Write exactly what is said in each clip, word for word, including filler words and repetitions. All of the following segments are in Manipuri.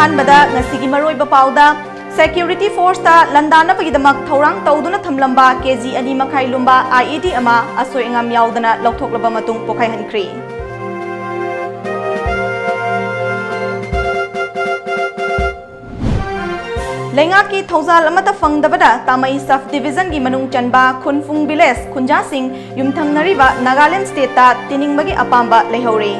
ꯑꯍꯥꯟꯕꯗ ꯉꯁꯤꯒꯤ ꯃꯔꯨꯑꯣꯏꯕ ꯄꯥꯎꯗ, security forceꯇ ꯂꯥꯟꯗꯥꯅꯕꯒꯤꯗꯃꯛ ꯊꯧꯔꯥꯡ ꯇꯧꯗꯨꯅ ꯊꯝꯂꯝꯕ ꯀꯦꯖꯤ ꯑꯅꯤ ꯃꯈꯥꯏ ꯂꯨꯝꯕ IED ꯑꯃ ꯑꯁꯣꯏ ꯑꯉꯥꯝ ꯌꯥꯎꯗꯅ ꯂꯧꯊꯣꯛꯂꯕ ꯃꯇꯨꯡ ꯄꯣꯈꯥꯏꯍꯟꯈ꯭ꯔꯦ꯫ ꯂꯩꯉꯥꯛꯀꯤ ꯊꯧꯖꯥꯜ ꯑꯃꯠꯇ ꯐꯪꯗꯕꯗ ꯇꯥꯃꯩ sub divisionꯒꯤ ꯃꯅꯨꯡ ꯆꯟꯕ ꯈꯨꯟꯐꯨꯡ village ꯈꯨꯟꯖꯥꯁꯤꯡ ꯌꯨꯝꯊꯪꯅꯔꯤꯕ ꯅꯥꯒꯥꯂꯦꯟ stateꯇ ꯇꯤꯅꯤꯡꯕꯒꯤ ꯑꯄꯥꯝꯕ ꯂꯩꯍꯧꯔꯦ꯫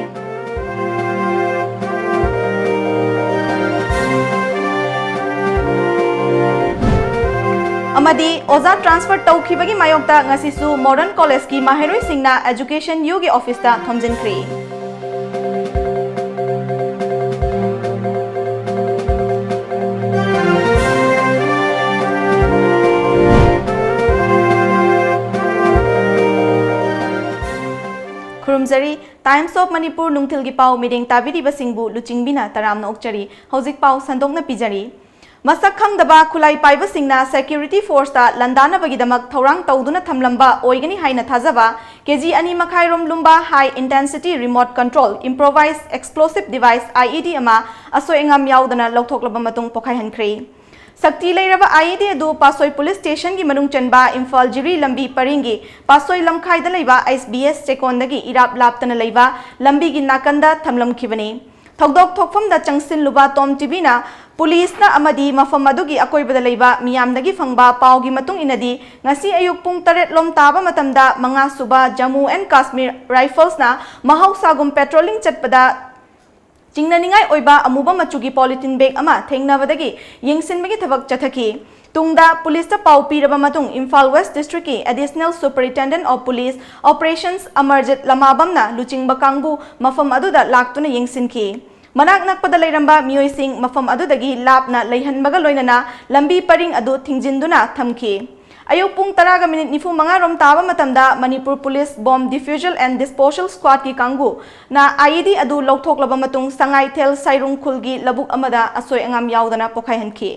ꯑꯃꯗꯤ ꯑꯣꯖꯥ transfer ꯇꯧꯈꯤꯕꯒꯤ ꯃꯥꯌꯣꯛꯇ ꯉꯁꯤꯁꯨ Modern Collegeꯀꯤ ꯃꯍꯩꯔꯣꯏꯁꯤꯡꯅ Education Uꯒꯤ officeꯇ ꯊꯣꯝꯖꯤꯟꯈ꯭ꯔꯦ꯫ ꯈꯨꯔꯨꯝꯖꯔꯤ꯫ Times of Manipur ꯅꯨꯡꯊꯤꯜꯒꯤ ꯄꯥꯎ ꯃꯤꯠꯌꯦꯡ ꯇꯥꯕꯤꯔꯤꯕꯁꯤꯡꯕꯨ ꯂꯨꯆꯤꯡꯕꯤꯅ ꯇꯔꯥꯝꯅ ꯑꯣꯛꯆꯔꯤ꯫ ꯍꯧꯖꯤꯛ ꯄꯥꯎ ꯁꯟꯗꯣꯛꯅ ꯄꯤꯖꯔꯤ꯫ ꯃꯁꯛ ꯈꯪꯗꯕ ꯈꯨꯠꯂꯥꯏ ꯄꯥꯏꯕꯁꯤꯡꯅ security forceꯇ ꯂꯥꯟꯗꯥꯅꯕꯒꯤꯗꯃꯛ ꯊꯧꯔꯥꯡ ꯇꯧꯗꯨꯅ ꯊꯝꯂꯝꯕ ꯑꯣꯏꯒꯅꯤ ꯍꯥꯏꯅ ꯊꯥꯖꯕ ꯀꯦꯖꯤ ꯑꯅꯤ ꯃꯈꯥꯏ ꯔꯣꯝ ꯂꯨꯝꯕ high intensity remote control improvised explosive device IED ꯑꯃ ꯑꯁꯣꯏ ꯑꯉꯥꯝ ꯌꯥꯎꯗꯅ ꯂꯧꯊꯣꯛꯂꯕ ꯃꯇꯨꯡ ꯄꯣꯈꯥꯏꯍꯟꯈ꯭ꯔꯦ꯫ ꯁꯛꯇꯤ ꯂꯩꯔꯕ IED ꯑꯗꯨ ꯄꯥꯁꯣꯏ police stationꯒꯤ ꯃꯅꯨꯡ ꯆꯟꯕ ꯏꯝꯐꯥꯜ ꯖꯤꯔꯤ ꯂꯝꯕꯤ ꯄꯔꯤꯡꯒꯤ ꯄꯥꯁꯣꯏ ꯂꯝꯈꯥꯏꯗ ꯂꯩꯕ SBS ꯆꯦꯛꯀꯣꯟꯗꯒꯤ ꯏꯔꯥꯞ ꯂꯥꯞꯇꯅ ꯂꯩꯕ ꯂꯝꯕꯤꯒꯤ ꯅꯥꯀꯟꯗ ꯊꯝꯂꯝꯈꯤꯕꯅꯤ꯫ ꯊꯧꯗꯣꯛ ꯊꯣꯛꯐꯝꯗ ꯆꯪꯁꯤꯜꯂꯨꯕ ꯇꯣꯝ ꯇꯤꯚꯤꯅ ꯄꯨꯂꯤꯁꯅ ꯑꯃꯗꯤ ꯃꯐꯝ ꯑꯗꯨꯒꯤ ꯑꯀꯣꯏꯕꯗ ꯂꯩꯕ ꯃꯤꯌꯥꯝꯗꯒꯤ ꯐꯪꯕ ꯄꯥꯎꯒꯤ ꯃꯇꯨꯡ ꯏꯟꯅꯗꯤ, ꯉꯁꯤ ꯑꯌꯨꯛ ꯄꯨꯡ ꯇꯔꯦꯠ ꯂꯣꯝ ꯇꯥꯕ ꯃꯇꯝꯗ ꯃꯉꯥ ꯁꯨꯕ Jammu and Kashmir Riflesꯅ ꯃꯍꯧꯁꯥꯒꯨꯝ patrolling ꯆꯠꯄꯗ ꯆꯤꯡꯅꯅꯤꯡꯉꯥꯏ ꯑꯣꯏꯕ ꯑꯃꯨꯕ ꯃꯆꯨꯒꯤ polythene bag ꯑꯃ ꯊꯦꯡꯅꯕꯗꯒꯤ ꯌꯦꯡꯁꯤꯟꯕꯒꯤ ꯊꯕꯛ ꯆꯠꯊꯈꯤ꯫ ꯇꯨꯡꯗ ꯄꯨꯂꯤꯁꯇ ꯄꯥꯎ ꯄꯤꯔꯕ ꯃꯇꯨꯡ Imphal West Districtꯀꯤ Additional Superintendent of Police Operations Amarjeet ꯂꯃꯥꯕꯝꯅ ꯂꯨꯆꯤꯡꯕ ꯀꯥꯡꯕꯨ ꯃꯐꯝ ꯑꯗꯨꯗ ꯂꯥꯛꯇꯨꯅ ꯌꯦꯡꯁꯤꯟꯈꯤ꯫ ꯃꯅꯥꯛ ꯅꯛꯄꯗ ꯂꯩꯔꯝꯕ ꯃꯤꯑꯣꯏꯁꯤꯡ ꯃꯐꯝ ꯑꯗꯨꯗꯒꯤ ꯂꯥꯞꯅ ꯂꯩꯍꯟꯕꯒ ꯂꯣꯏꯅꯅ ꯂꯝꯕꯤ ꯄꯔꯤꯡ ꯑꯗꯨ ꯊꯤꯡꯖꯤꯟꯗꯨꯅ ꯊꯝꯈꯤ꯫ ꯑꯌꯨꯛ ꯄꯨꯡ ꯇꯔꯥꯒ minute ꯅꯤꯐꯨ ꯃꯉꯥ ꯔꯣꯝ ꯇꯥꯕ ꯃꯇꯝꯗ Manipur police Bomb Diffusion and Disposal Squadꯀꯤ ꯀꯥꯡꯕꯨꯅ IED ꯑꯗꯨ ꯂꯧꯊꯣꯛꯂꯕ ꯃꯇꯨꯡ ꯁꯉꯥꯏꯊꯦꯜ ꯁꯥꯏꯔꯨꯡ ꯈꯨꯜꯒꯤ ꯂꯧꯕꯨꯛ ꯑꯃꯗ ꯑꯁꯣꯏ ꯑꯉꯥꯝ ꯌꯥꯎꯗꯅ ꯄꯣꯈꯥꯏꯍꯟꯈꯤ꯫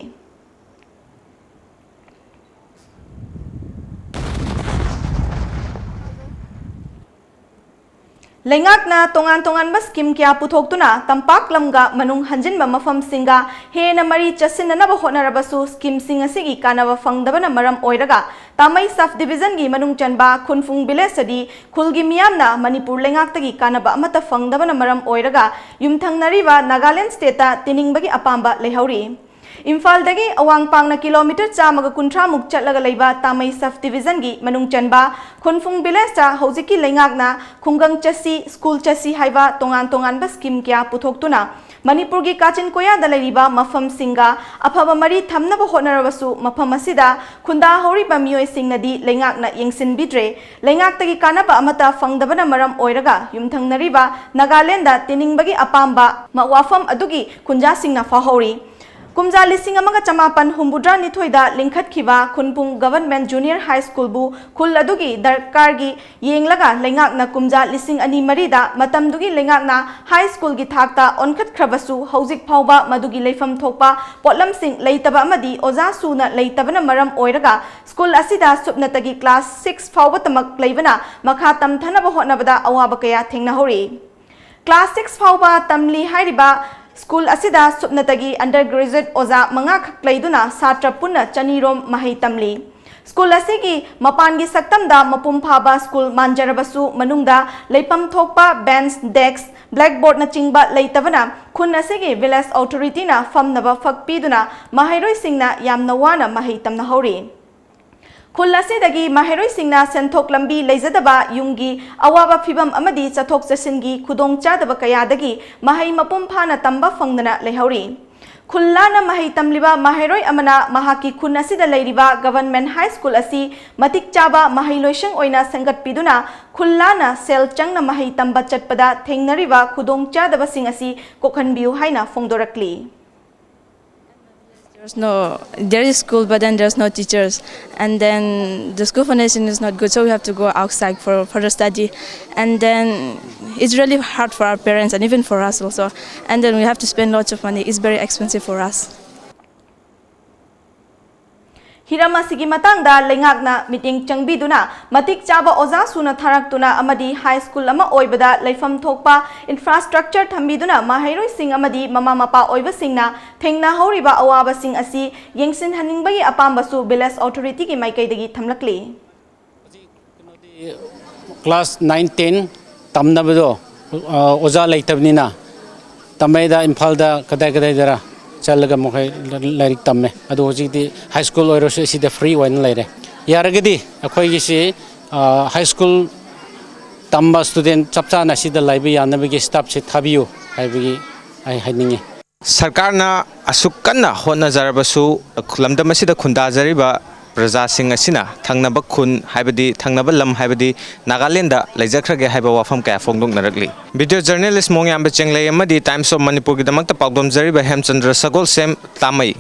ꯂꯩꯉꯥꯛꯅ ꯇꯣꯉꯥꯟ ꯇꯣꯉꯥꯟꯕ ꯁ꯭ꯀꯤꯝ ꯀꯌꯥ ꯄꯨꯊꯣꯛꯇꯨꯅ ꯇꯝꯄꯥꯛ ꯂꯝꯒ ꯃꯅꯨꯡ ꯍꯟꯖꯤꯟꯕ ꯃꯐꯝꯁꯤꯡꯒ ꯍꯦꯟꯅ ꯃꯔꯤ ꯆꯠꯁꯤꯟꯅꯅꯕ ꯍꯣꯠꯅꯔꯕꯁꯨ, ꯁ꯭ꯀꯤꯝꯁꯤꯡ ꯑꯁꯤꯒꯤ ꯀꯥꯟꯅꯕ ꯐꯪꯗꯕꯅ ꯃꯔꯝ ꯑꯣꯏꯔꯒ ꯇꯥꯃꯩ ꯁꯕ ꯗꯤꯕꯤꯖꯟꯒꯤ ꯃꯅꯨꯡ ꯆꯟꯕ ꯈꯨꯟꯐꯨꯡ ꯚꯤꯂꯦꯖꯇꯗꯤ ꯈꯨꯜꯒꯤ ꯃꯤꯌꯥꯝꯅ ꯃꯅꯤꯄꯨꯔ ꯂꯩꯉꯥꯛꯇꯒꯤ ꯀꯥꯟꯅꯕ ꯑꯃꯠꯇ ꯐꯪꯗꯕꯅ ꯃꯔꯝ ꯑꯣꯏꯔꯒ ꯌꯨꯝꯊꯪꯅꯔꯤꯕ ꯅꯥꯒꯥꯂꯦꯟ ꯁ꯭ꯇꯦꯠꯇ ꯇꯤꯅꯤꯡꯕꯒꯤ ꯑꯄꯥꯝꯕ ꯂꯩꯍꯧꯔꯤ꯫ ꯏꯝꯐꯥꯜꯗꯒꯤ ꯑꯋꯥꯡ ꯄꯥꯡꯅ ꯀꯤꯂꯣꯃꯤꯇꯔ ꯆꯥꯝꯃꯒ ꯀꯨꯟꯊ꯭ꯔꯥꯃꯨꯛ ꯆꯠꯂꯒ ꯂꯩꯕ ꯇꯥꯃꯩ ꯁꯕ ꯗꯤꯕꯤꯖꯟꯒꯤ ꯃꯅꯨꯡ ꯆꯟꯕ ꯈꯨꯟꯐꯨꯡ ꯚꯤꯂꯦꯖꯇ ꯍꯧꯖꯤꯛꯀꯤ ꯂꯩꯉꯥꯛꯅ ꯈꯨꯡꯒꯪ ꯆꯠꯁꯤ, ꯁ꯭ꯀꯨꯜ ꯆꯠꯁꯤ ꯍꯥꯏꯕ ꯇꯣꯉꯥꯟ ꯇꯣꯉꯥꯟꯕ ꯁ꯭ꯀꯤꯝ ꯀꯌꯥ ꯄꯨꯊꯣꯛꯇꯨꯅ ꯃꯅꯤꯄꯨꯔꯒꯤ ꯀꯥꯆꯤꯟ ꯀꯣꯌꯥꯗ ꯂꯩꯔꯤꯕ ꯃꯐꯝꯁꯤꯡꯒ ꯑꯐꯕ ꯃꯔꯤ ꯊꯝꯅꯕ ꯍꯣꯠꯅꯔꯕꯁꯨ, ꯃꯐꯝ ꯑꯁꯤꯗ ꯈꯨꯟꯗꯥꯍꯧꯔꯤꯕ ꯃꯤꯑꯣꯏꯁꯤꯡꯅꯗꯤ ꯂꯩꯉꯥꯛꯅ ꯌꯦꯡꯁꯤꯟꯕꯤꯗ꯭ꯔꯦ꯫ ꯂꯩꯉꯥꯛꯇꯒꯤ ꯀꯥꯟꯅꯕ ꯑꯃꯠꯇ ꯐꯪꯗꯕꯅ ꯃꯔꯝ ꯑꯣꯏꯔꯒ ꯌꯨꯝꯊꯪꯅꯔꯤꯕ ꯅꯥꯒꯥꯂꯦꯟꯗ ꯇꯤꯅꯤꯡꯕꯒꯤ ꯑꯄꯥꯝꯕ ꯃ-, ꯋꯥꯐꯝ ꯑꯗꯨꯒꯤ ꯈꯨꯟꯖꯥꯁꯤꯡꯅ ꯐꯥꯎꯍꯧꯔꯤ꯫ ꯀꯨꯝꯖꯥ ꯂꯤꯁꯤꯡ ꯑꯃꯒ ꯆꯃꯥꯄꯟ ꯍꯨꯝꯐꯨꯇꯔꯥꯅꯤꯊꯣꯏꯗ ꯂꯤꯡꯈꯠꯈꯤꯕ ꯈꯨꯟꯄꯨꯡ ꯒꯚꯔꯟꯃꯦꯟꯠ ꯖꯨꯅꯤꯌꯔ ꯍꯥꯏ ꯁ꯭ꯀꯨꯜꯕꯨ ꯈꯨꯜ ꯑꯗꯨꯒꯤ ꯗꯔꯀꯥꯔꯒꯤ ꯌꯦꯡꯂꯒ ꯂꯩꯉꯥꯛꯅ ꯀꯨꯝꯖꯥ ꯂꯤꯁꯤꯡ ꯑꯅꯤ ꯃꯔꯤꯗ ꯃꯇꯝꯗꯨꯒꯤ ꯂꯩꯉꯥꯛꯅ ꯍꯥꯏ ꯁ꯭ꯀꯨꯜꯒꯤ ꯊꯥꯛꯇ ꯑꯣꯟꯈꯠꯈ꯭ꯔꯕꯁꯨ, ꯍꯧꯖꯤꯛ ꯐꯥꯎꯕ ꯃꯗꯨꯒꯤ ꯂꯩꯐꯝ ꯊꯣꯛꯄ ꯄꯣꯠꯂꯝꯁꯤꯡ ꯂꯩꯇꯕ ꯑꯃꯗꯤ ꯑꯣꯖꯥ ꯁꯨꯅ ꯂꯩꯇꯕꯅ ꯃꯔꯝ ꯑꯣꯏꯔꯒ ꯁ꯭ꯀꯨꯜ ꯑꯁꯤꯗ ꯁꯨꯞꯅꯇꯒꯤ ꯀ꯭ꯂꯥꯁ ꯁꯤꯛꯁ ꯐꯥꯎꯕꯇꯃꯛ ꯂꯩꯕꯅ ꯃꯈꯥ ꯇꯝꯊꯅꯕ ꯍꯣꯠꯅꯕꯗ ꯑꯋꯥꯕ ꯀꯌꯥ ꯊꯦꯡꯅꯍꯧꯔꯤ꯫ ꯀ꯭ꯂꯥꯁ ꯁꯤꯛꯁ ꯐꯥꯎꯕ ꯇꯝꯂꯤ ꯍꯥꯏꯔꯤꯕ ꯁ꯭ꯀꯨꯜ ꯑꯁꯤꯗ ꯁꯨꯞꯅꯇꯒꯤ ꯑꯟꯗꯔ ꯒ꯭ꯔꯦꯖꯨꯑꯦꯠ ꯑꯣꯖꯥ ꯃꯉꯥꯈꯛ ꯂꯩꯗꯨꯅ ꯁꯥꯇ꯭ꯔ ꯄꯨꯟꯅ ꯆꯅꯤꯔꯣꯝ ꯃꯍꯩ ꯇꯝꯂꯤ꯫ ꯁ꯭ꯀꯨꯜ ꯑꯁꯤꯒꯤ ꯃꯄꯥꯟꯒꯤ ꯁꯛꯇꯝꯗ ꯃꯄꯨꯡ ꯐꯥꯕ ꯁ꯭ꯀꯨꯜ ꯃꯥꯟꯖꯔꯕꯁꯨ, ꯃꯅꯨꯡꯗ ꯂꯩꯐꯝ ꯊꯣꯛꯄ ꯕꯦꯟꯆ, ꯗꯦꯁ꯭ꯛ, ꯕ꯭ꯂꯦꯛꯕꯣꯔꯗꯅꯆꯤꯡꯕ ꯂꯩꯇꯕꯅ ꯈꯨꯟ ꯑꯁꯤꯒꯤ ꯚꯤꯂꯦꯖ ꯑꯣꯊꯣꯔꯤꯇꯤꯅ ꯐꯝꯅꯕ ꯐꯛ ꯄꯤꯗꯨꯅ ꯃꯍꯩꯔꯣꯏꯁꯤꯡꯅ ꯌꯥꯝꯅ ꯋꯥꯅ ꯃꯍꯩ ꯇꯝꯅꯍꯧꯔꯤ꯫ ꯈꯨꯜ ꯑꯁꯤꯗꯒꯤ ꯃꯍꯩꯔꯣꯏꯁꯤꯡꯅ ꯁꯦꯟꯊꯣꯛ ꯂꯝꯕꯤ ꯂꯩꯖꯗꯕ, ꯌꯨꯝꯒꯤ ꯑꯋꯥꯕ ꯐꯤꯚꯝ ꯑꯃꯗꯤ ꯆꯠꯊꯣꯛ ꯆꯠꯁꯤꯟꯒꯤ ꯈꯨꯗꯣꯡꯆꯥꯗꯕ ꯀꯌꯥꯗꯒꯤ ꯃꯍꯩ ꯃꯄꯨꯡ ꯐꯥꯅ ꯇꯝꯕ ꯐꯪꯗꯅ ꯂꯩꯍꯧꯔꯤ꯫ ꯈꯨꯜ ꯂꯥꯟꯅ ꯃꯍꯩ ꯇꯝꯂꯤꯕ ꯃꯍꯩꯔꯣꯏ ꯑꯃꯅ ꯃꯍꯥꯛꯀꯤ ꯈꯨꯟ ꯑꯁꯤꯗ ꯂꯩꯔꯤꯕ ꯒꯚꯔꯟꯃꯦꯟꯠ ꯍꯥꯏ ꯁ꯭ꯀꯨꯜ ꯑꯁꯤ ꯃꯇꯤꯛ ꯆꯥꯕ ꯃꯍꯩꯂꯣꯏꯁꯪ ꯑꯣꯏꯅ ꯁꯦꯝꯒꯠꯄꯤꯗꯨꯅ ꯈꯨꯜ ꯂꯥꯟꯅ ꯁꯦꯜ ꯆꯪꯅ ꯃꯍꯩ ꯇꯝꯕ ꯆꯠꯄꯗ ꯊꯦꯡꯅꯔꯤꯕ ꯈꯨꯗꯣꯡꯆꯥꯗꯕꯁꯤꯡ ꯑꯁꯤ ꯀꯣꯛꯍꯟꯕꯤꯌꯨ ꯍꯥꯏꯅ ꯐꯣꯡꯗꯣꯔꯛꯂꯤ꯫ There's no, there is school, but then there's no teachers. And then the school foundation is not good, so we have to go outside for, for the study. And then it's really hard for our parents and even for us also. And then we have to spend lots of money. It's very expensive for us. ꯍꯤꯔꯝ ꯑꯁꯤꯒꯤ ꯃꯇꯥꯡꯗ ꯂꯩꯉꯥꯛꯅ ꯃꯤꯠꯌꯦꯡ ꯆꯪꯕꯤꯗꯨꯅ, ꯃꯇꯤꯛ ꯆꯥꯕ ꯑꯣꯖꯥ ꯁꯨꯅ ꯊꯥꯔꯛꯇꯨꯅ ꯑꯃꯗꯤ ꯍꯥꯏ ꯁ꯭ꯀꯨꯜ ꯑꯃ ꯑꯣꯏꯕꯗ ꯂꯩꯐꯝ ꯊꯣꯛꯄ ꯏꯟꯐ꯭ꯔꯥꯁ꯭ꯇ꯭ꯔꯛꯆꯔ ꯊꯝꯕꯤꯗꯨꯅ, ꯃꯍꯩꯔꯣꯏꯁꯤꯡ ꯑꯃꯗꯤ ꯃꯃꯥ ꯃꯄꯥ ꯑꯣꯏꯕꯁꯤꯡꯅ ꯊꯦꯡꯅꯍꯧꯔꯤꯕ ꯑꯋꯥꯕꯁꯤꯡ ꯑꯁꯤ ꯌꯦꯡꯁꯤꯟꯍꯟꯅꯤꯡꯕꯒꯤ ꯑꯄꯥꯝꯕꯁꯨ ꯚꯤꯂꯦꯖ ꯑꯣꯊꯣꯔꯤꯇꯤꯒꯤ ꯃꯥꯏꯀꯩꯗꯒꯤ ꯊꯝꯂꯛꯂꯤ꯫ ꯀ꯭ꯂꯥꯁ ꯅꯥꯏꯟ ꯇꯦꯟ ꯇꯝꯅꯕꯗꯣ, ꯑ, ꯑꯣꯖꯥ ꯂꯩꯇꯕꯅꯤꯅ, ꯇꯝꯃꯦꯗ ꯏꯝꯐꯥꯜꯗ ꯀꯗꯥꯏ ꯀꯗꯥꯏꯗꯔ ꯆꯠꯂꯒ ꯃꯈꯣꯏ ꯂꯥꯏꯔꯤꯛ ꯇꯝꯃꯦ꯫ ꯑꯗꯣ ꯍꯧꯖꯤꯛꯇꯤ ꯍꯥꯏ ꯁ꯭ꯀꯨꯜ ꯑꯣꯏꯔꯁꯨ ꯑꯁꯤꯗ ꯐ꯭ꯔꯤ ꯑꯣꯏꯅ ꯂꯩꯔꯦ꯫ ꯌꯥꯔꯒꯗꯤ ꯑꯩꯈꯣꯏꯒꯤꯁꯤ, ꯑ, ꯍꯥꯏ ꯁ꯭ꯀꯨꯜ ꯇꯝꯕ ꯁ꯭ꯇꯨꯗꯦꯟꯠ ꯆꯞ ꯆꯥꯅ ꯑꯁꯤꯗ ꯂꯩꯕ ꯌꯥꯅꯕꯒꯤ ꯁ꯭ꯇꯥꯐꯁꯦ ꯊꯥꯕꯤꯌꯨ ꯍꯥꯏꯕꯒꯤ ꯑꯩ ꯍꯥꯏꯅꯤꯡꯉꯤ꯫ ꯁꯔꯀꯥꯔꯅ ꯑꯁꯨꯛ ꯀꯟꯅ ꯍꯣꯠꯅꯖꯔꯕꯁꯨ, ꯂꯝꯗꯝ ꯑꯁꯤꯗ ꯈꯨꯟꯗꯥꯖꯔꯤꯕ ꯄ꯭ꯔꯖꯥꯁꯤꯡ ꯑꯁꯤꯅ ꯊꯪꯅꯕ ꯈꯨꯟ, ꯍꯥꯏꯕꯗꯤ ꯊꯪꯅꯕ ꯂꯝ, ꯍꯥꯏꯕꯗꯤ ꯅꯥꯒꯥꯂꯦꯟꯗ ꯂꯩꯖꯈ꯭ꯔꯒꯦ ꯍꯥꯏꯕ ꯋꯥꯐꯝ ꯀꯌꯥ ꯐꯣꯡꯗꯣꯛꯅꯔꯛꯂꯤ꯫ ꯚꯤꯗꯤꯑꯣ ꯖꯔꯅꯦꯂꯤꯁ ꯃꯣꯡꯌꯥꯝꯕ ꯆꯦꯡꯂꯩ ꯑꯃꯗꯤ ꯇꯥꯏꯝꯁ ꯑꯣꯐ ꯃꯅꯤꯄꯨꯔꯒꯤꯗꯃꯛꯇ ꯄꯥꯎꯗꯝꯖꯔꯤꯕ ꯍꯦꯝꯆꯟꯗ꯭ꯔ ꯁꯒꯣꯜꯁꯦꯝ, ꯇꯥꯃꯩ꯫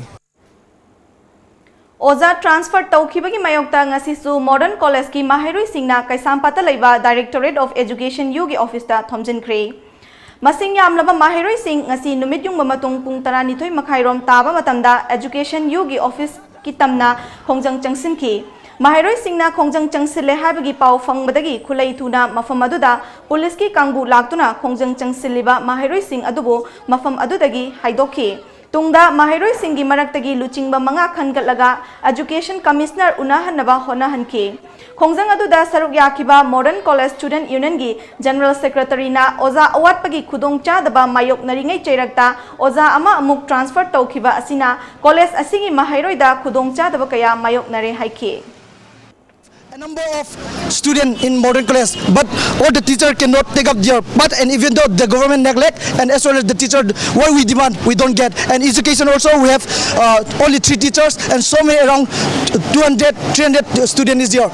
ꯑꯣꯖꯥ ꯇ꯭ꯔꯥꯟꯁꯐꯔ ꯇꯧꯈꯤꯕꯒꯤ ꯃꯥꯌꯣꯛꯇ ꯉꯁꯤꯁꯨ ꯃꯣꯗꯔꯟ ꯀꯣꯂꯦꯖꯀꯤ ꯃꯍꯩꯔꯣꯏꯁꯤꯡꯅ ꯀꯩꯁꯥꯝꯄꯥꯠꯇ ꯂꯩꯕ ꯗꯥꯏꯔꯦꯛꯇꯣꯔꯦꯠ ꯑꯣꯐ ꯑꯦꯖꯨꯀꯦꯁꯟ, ꯌꯨꯒꯤ ꯑꯣꯐꯤꯁꯇ ꯊꯣꯝꯖꯤꯟꯈ꯭ꯔꯦ꯫ ꯃꯁꯤꯡ ꯌꯥꯝꯂꯕ ꯃꯍꯩꯔꯣꯏꯁꯤꯡ ꯉꯁꯤ ꯅꯨꯃꯤꯠ ꯌꯨꯡꯕ ꯃꯇꯨꯡ ꯄꯨꯡ ꯇꯔꯥꯅꯤꯊꯣꯏ ꯃꯈꯥꯏꯔꯣꯝ ꯇꯥꯕ ꯃꯇꯝꯗ ꯑꯦꯖꯨꯀꯦꯁꯟ, ꯌꯨꯒꯤ ꯑꯣꯐꯤꯁꯀꯤ ꯇꯝꯅ ꯈꯣꯡꯖꯪ ꯆꯪꯁꯤꯟꯈꯤ꯫ ꯃꯍꯩꯔꯣꯏꯁꯤꯡꯅ ꯈꯣꯡꯖꯪ ꯆꯪꯁꯤꯜꯂꯦ ꯍꯥꯏꯕꯒꯤ ꯄꯥꯎ ꯐꯪꯕꯗꯒꯤ ꯈꯨꯂꯩ ꯊꯨꯅ ꯃꯐꯝ ꯑꯗꯨꯗ ꯄꯨꯂꯤꯁꯀꯤ ꯀꯥꯡꯕꯨ ꯂꯥꯛꯇꯨꯅ ꯈꯣꯡꯖꯪ ꯆꯪꯁꯤꯜꯂꯤꯕ ꯃꯍꯩꯔꯣꯏꯁꯤꯡ ꯑꯗꯨꯕꯨ ꯃꯐꯝ ꯑꯗꯨꯗꯒꯤ ꯍꯥꯏꯗꯣꯛꯈꯤ꯫ ꯇꯨꯡꯗ ꯃꯍꯩꯔꯣꯏꯁꯤꯡꯒꯤ ꯃꯔꯛꯇꯒꯤ ꯂꯨꯆꯤꯡꯕ ꯃꯉꯥ ꯈꯟꯒꯠꯂꯒ ꯑꯦꯖꯨꯀꯦꯁꯟ ꯀꯃꯤꯁꯅꯔ ꯎꯅꯍꯟꯅꯕ ꯍꯣꯠꯅꯍꯟꯈꯤ꯫ ꯈꯣꯡꯖꯪ ꯑꯗꯨꯗ ꯁꯔꯨꯛ ꯌꯥꯈꯤꯕ ꯃꯣꯗꯔꯟ ꯀꯣꯂꯦꯖ ꯁ꯭ꯇꯨꯗꯦꯟꯠ ꯌꯨꯅꯤꯌꯟꯒꯤ ꯖꯦꯅꯔꯦꯜ ꯁꯦꯀ꯭ꯔꯦꯇꯔꯤꯅ ꯑꯣꯖꯥ ꯑꯋꯥꯠꯄꯒꯤ ꯈꯨꯗꯣꯡꯆꯥꯗꯕ ꯃꯥꯌꯣꯛꯅꯔꯤꯉꯩ ꯆꯩꯔꯛꯇ ꯑꯣꯖꯥ ꯑꯃ ꯑꯃꯨꯛ ꯇ꯭ꯔꯥꯟꯁꯐꯔ ꯇꯧꯈꯤꯕ ꯑꯁꯤꯅ ꯀꯣꯂꯦꯖ ꯑꯁꯤꯒꯤ ꯃꯍꯩꯔꯣꯏꯗ ꯈꯨꯗꯣꯡꯆꯥꯗꯕ ꯀꯌꯥ ꯃꯥꯌꯣꯛꯅꯔꯦ ꯍꯥꯏꯈꯤ꯫ A number of students in modern college, but all the teacher cannot take up their part, and even though the government neglect, and as well as the teacher, what we demand, we don't get. And education also, we have uh, only three teachers, and so many, around two hundred, three hundred students is there.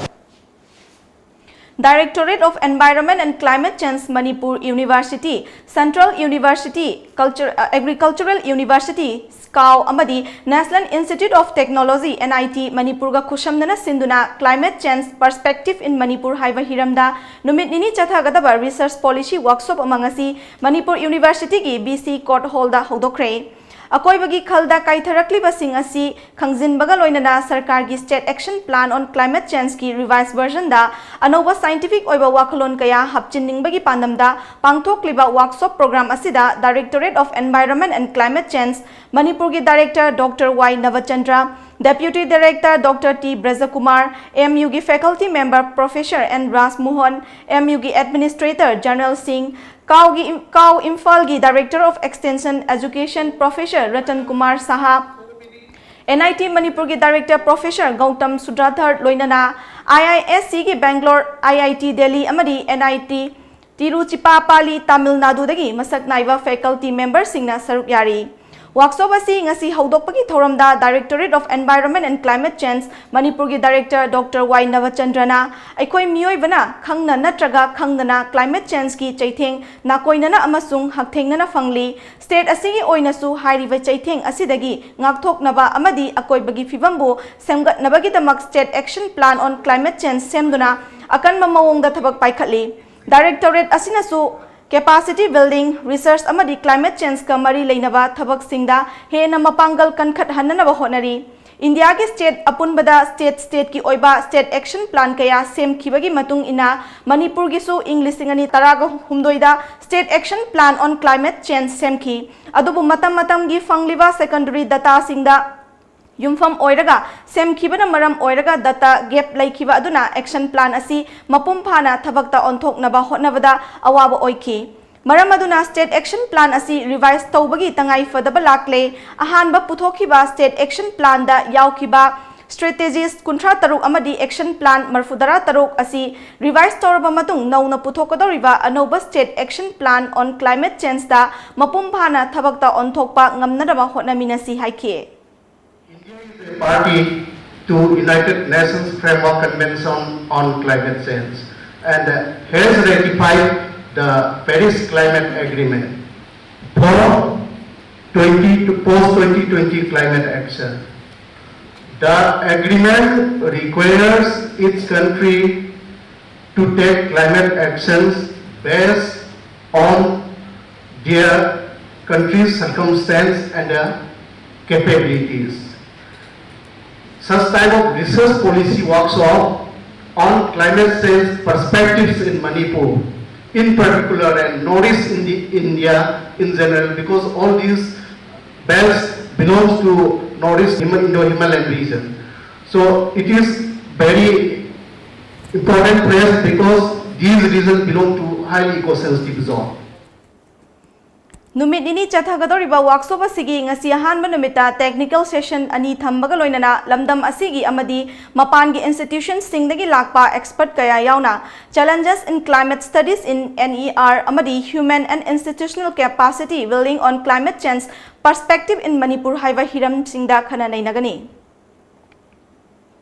Directorate of Environment and Climate Change, Manipur University, Central University, Culture, ꯑ, Agricultural University, ꯁ꯭ꯀꯥꯎ, ꯑꯃꯗꯤ National Institute of Technology, NIT, ꯃꯅꯤꯄꯨꯔꯒ ꯈꯨꯠꯁꯝꯅꯅ ꯁꯤꯟꯗꯨꯅ Climate Change Perspective in Manipur ꯍꯥꯏꯕ ꯍꯤꯔꯝꯗ ꯅꯨꯃꯤꯠ ꯅꯤꯅꯤ ꯆꯠꯊꯒꯗꯕ research policy workshop ꯑꯃ ꯉꯁꯤ ꯃꯅꯤꯄꯨꯔ ꯌꯨꯅꯤꯚꯔꯁꯤꯇꯤꯒꯤ ꯕꯤ ꯁꯤ ꯀꯣꯔꯠ ꯍꯣꯜꯗ ꯍꯧꯗꯣꯛꯈ꯭ꯔꯦ꯫ ꯑꯀꯣꯏꯕꯒꯤ ꯈꯜꯗ ꯀꯥꯏꯊꯔꯛꯂꯤꯕꯁꯤꯡ ꯑꯁꯤ ꯈꯪꯖꯤꯟꯕꯒ ꯂꯣꯏꯅꯅ ꯁꯔꯀꯥꯔꯒꯤ State Action Plan on Climate Changeꯀꯤ revised versionꯗ ꯑꯅꯧꯕ scientific ꯑꯣꯏꯕ ꯋꯥꯈꯜꯂꯣꯟ ꯀꯌꯥ ꯍꯥꯞꯆꯤꯟꯅꯤꯡꯕꯒꯤ ꯄꯥꯟꯗꯝꯗ ꯄꯥꯡꯊꯣꯛꯂꯤꯕ workshop program ꯑꯁꯤꯗ Directorate of Environment and Climate Change ꯃꯅꯤꯄꯨꯔꯒꯤ Director Doctor Y ꯅꯕꯆꯟꯗ꯭ꯔ, Deputy Director Doctor T ꯕ꯭ꯔꯖꯀꯨꯃꯥꯔ, MUꯒꯤ faculty member Professor N ꯔꯥꯖꯃꯣꯍꯟ, MUꯒꯤ Administrator General ꯁꯤꯡ, ꯀꯥꯎꯒꯤ ꯏꯝ-, ꯀꯥꯎ ꯏꯝꯐꯥꯜꯒꯤ Director of Extension Education Professor Ratan Kumar Shah, NIT ꯃꯅꯤꯄꯨꯔꯒꯤ Director Professor ꯒꯧꯇꯝ ꯁꯨꯗ꯭ꯔꯥꯙꯔ ꯂꯣꯏꯅꯅ IISCꯒꯤ ꯕꯦꯡꯒ꯭ꯂꯣꯔ, IIT ꯗꯦꯜꯂꯤ ꯑꯃꯗꯤ NIT ꯇꯤꯔꯨꯆꯤꯄꯥꯄꯥꯂꯤ, ꯇꯥꯃꯤꯜ ꯅꯥꯗꯨꯗꯒꯤ ꯃꯁꯛ ꯅꯥꯏꯕ faculty memberꯁꯤꯡꯅ ꯁꯔꯨꯛ ꯌꯥꯔꯤ꯫ Workshop ꯑꯁꯤ ꯉꯁꯤ ꯍꯧꯗꯣꯛꯄꯒꯤ ꯊꯧꯔꯝꯗ Directorate of Environment and Climate Change ꯃꯅꯤꯄꯨꯔꯒꯤ Director Doctor Y ꯅꯕꯆꯟꯗ꯭ꯔꯅ ꯑꯩꯈꯣꯏ ꯃꯤꯑꯣꯏꯕꯅ ꯈꯪꯅ ꯅꯠꯇ꯭ꯔꯒ ꯈꯪꯗꯅ climate changeꯀꯤ ꯆꯩꯊꯦꯡ ꯅꯥꯀꯣꯏꯅꯅ ꯑꯃꯁꯨꯡ ꯍꯛꯊꯦꯡꯅꯅ ꯐꯪꯂꯤ꯫ State ꯑꯁꯤꯒꯤ ꯑꯣꯏꯅꯁꯨ ꯍꯥꯏꯔꯤꯕ ꯆꯩꯊꯦꯡ ꯑꯁꯤꯗꯒꯤ ꯉꯥꯛꯊꯣꯛꯅꯕ ꯑꯃꯗꯤ ꯑꯀꯣꯏꯕꯒꯤ ꯐꯤꯕꯝꯕꯨ ꯁꯦꯝꯒꯠꯅꯕꯒꯤꯗꯃꯛ State Action Plan on Climate Change ꯁꯦꯝꯗꯨꯅ ꯑꯀꯟꯕ ꯃꯑꯣꯡꯗ ꯊꯕꯛ ꯄꯥꯏꯈꯠꯂꯤ꯫ Directorate ꯑꯁꯤꯅꯁꯨ capacity building, research ꯑꯃꯗꯤ climate changeꯀ ꯃꯔꯤ ꯂꯩꯅꯕ ꯊꯕꯛꯁꯤꯡꯗ ꯍꯦꯟꯅ ꯃꯄꯥꯡꯒꯜ ꯀꯟꯈꯠꯍꯟꯅꯅꯕ ꯍꯣꯠꯅꯔꯤ꯫ ꯏꯟꯗꯤꯌꯥꯒꯤ state ꯑꯄꯨꯟꯕꯗ state stateꯀꯤ ꯑꯣꯏꯕ State Action Plan ꯀꯌꯥ ꯁꯦꯝꯈꯤꯕꯒꯤ ꯃꯇꯨꯡ ꯏꯟꯅ ꯃꯅꯤꯄꯨꯔꯒꯤꯁꯨ ꯏꯪ ꯂꯤꯁꯤꯡ ꯑꯅꯤ ꯇꯔꯥꯒ ꯍꯨꯝꯗꯣꯏꯗ State Action Plan on Climate Change ꯁꯦꯝꯈꯤ꯫ ꯑꯗꯨꯕꯨ ꯃꯇꯝ ꯃꯇꯝꯒꯤ ꯐꯪꯂꯤꯕ secondary dataꯁꯤꯡꯗ ꯌꯨꯝꯐꯝ ꯑꯣꯏꯔꯒ ꯁꯦꯝꯈꯤꯕꯅ ꯃꯔꯝ ꯑꯣꯏꯔꯒ data gap ꯂꯩꯈꯤꯕ ꯑꯗꯨꯅ action plan ꯑꯁꯤ ꯃꯄꯨꯡ ꯐꯥꯅ ꯊꯕꯛꯇ ꯑꯣꯟꯊꯣꯛꯅꯕ ꯍꯣꯠꯅꯕꯗ ꯑꯋꯥꯕ ꯑꯣꯏꯈꯤ꯫ ꯃꯔꯝ ꯑꯗꯨꯅ State Action Plan ꯑꯁꯤ revise ꯇꯧꯕꯒꯤ ꯇꯉꯥꯏ ꯐꯗꯕ ꯂꯥꯛꯂꯦ꯫ ꯑꯍꯥꯟꯕ ꯄꯨꯊꯣꯛꯈꯤꯕ State Action Planꯗ ꯌꯥꯎꯈꯤꯕ strategies ꯀꯨꯟꯊ꯭ꯔꯥ ꯇꯔꯨꯛ ꯑꯃꯗꯤ action plan ꯃꯔꯐꯨꯇꯔꯥ ꯇꯔꯨꯛ ꯑꯁꯤ revise ꯇꯧꯔꯕ ꯃꯇꯨꯡ ꯅꯧꯅ ꯄꯨꯊꯣꯛꯀꯗꯧꯔꯤꯕ ꯑꯅꯧꯕ State Action Plan on Climate Changeꯗ ꯃꯄꯨꯡ ꯐꯥꯅ ꯊꯕꯛꯇ ꯑꯣꯟꯊꯣꯛꯄ ꯉꯝꯅꯅꯕ ꯍꯣꯠꯅꯃꯤꯟꯅꯁꯤ ꯍꯥꯏꯈꯤ꯫ India is a party to United Nations Framework Convention on Climate Change and has ratified the Paris Climate Agreement for twenty to post twenty twenty climate action. The agreement requires each country to take climate actions based on their country's circumstance and uh, capabilities. Such type of research policy workshop on climate change perspectives in Manipur, in particular, and Northeast Indi- India in general, because all these belts belongs to Northeast Hima- Indo-Himalayan region. So it is very important place because these regions belong to highly eco-sensitive zone. ꯅꯨꯃꯤꯠ ꯅꯤꯅꯤ ꯆꯠꯊꯒꯗꯧꯔꯤꯕ ꯋꯥꯛꯁꯣꯞ ꯑꯁꯤꯒꯤ ꯉꯁꯤ ꯑꯍꯥꯟꯕ ꯅꯨꯃꯤꯠꯇ technical session ꯑꯅꯤ ꯊꯝꯕꯒ ꯂꯣꯏꯅꯅ ꯂꯝꯗꯝ ꯑꯁꯤꯒꯤ ꯑꯃꯗꯤ ꯃꯄꯥꯟꯒꯤ institutionꯁꯤꯡꯗꯒꯤ ꯂꯥꯛꯄ expert ꯀꯌꯥ ꯌꯥꯎꯅ Challenges in Climate Studies in N E R ꯑꯃꯗꯤ Human and Institutional Capacity Building on Climate Change Perspective in Manipur ꯍꯥꯏꯕ ꯍꯤꯔꯝꯁꯤꯡꯗ ꯈꯟꯅ ꯅꯩꯅꯒꯅꯤ꯫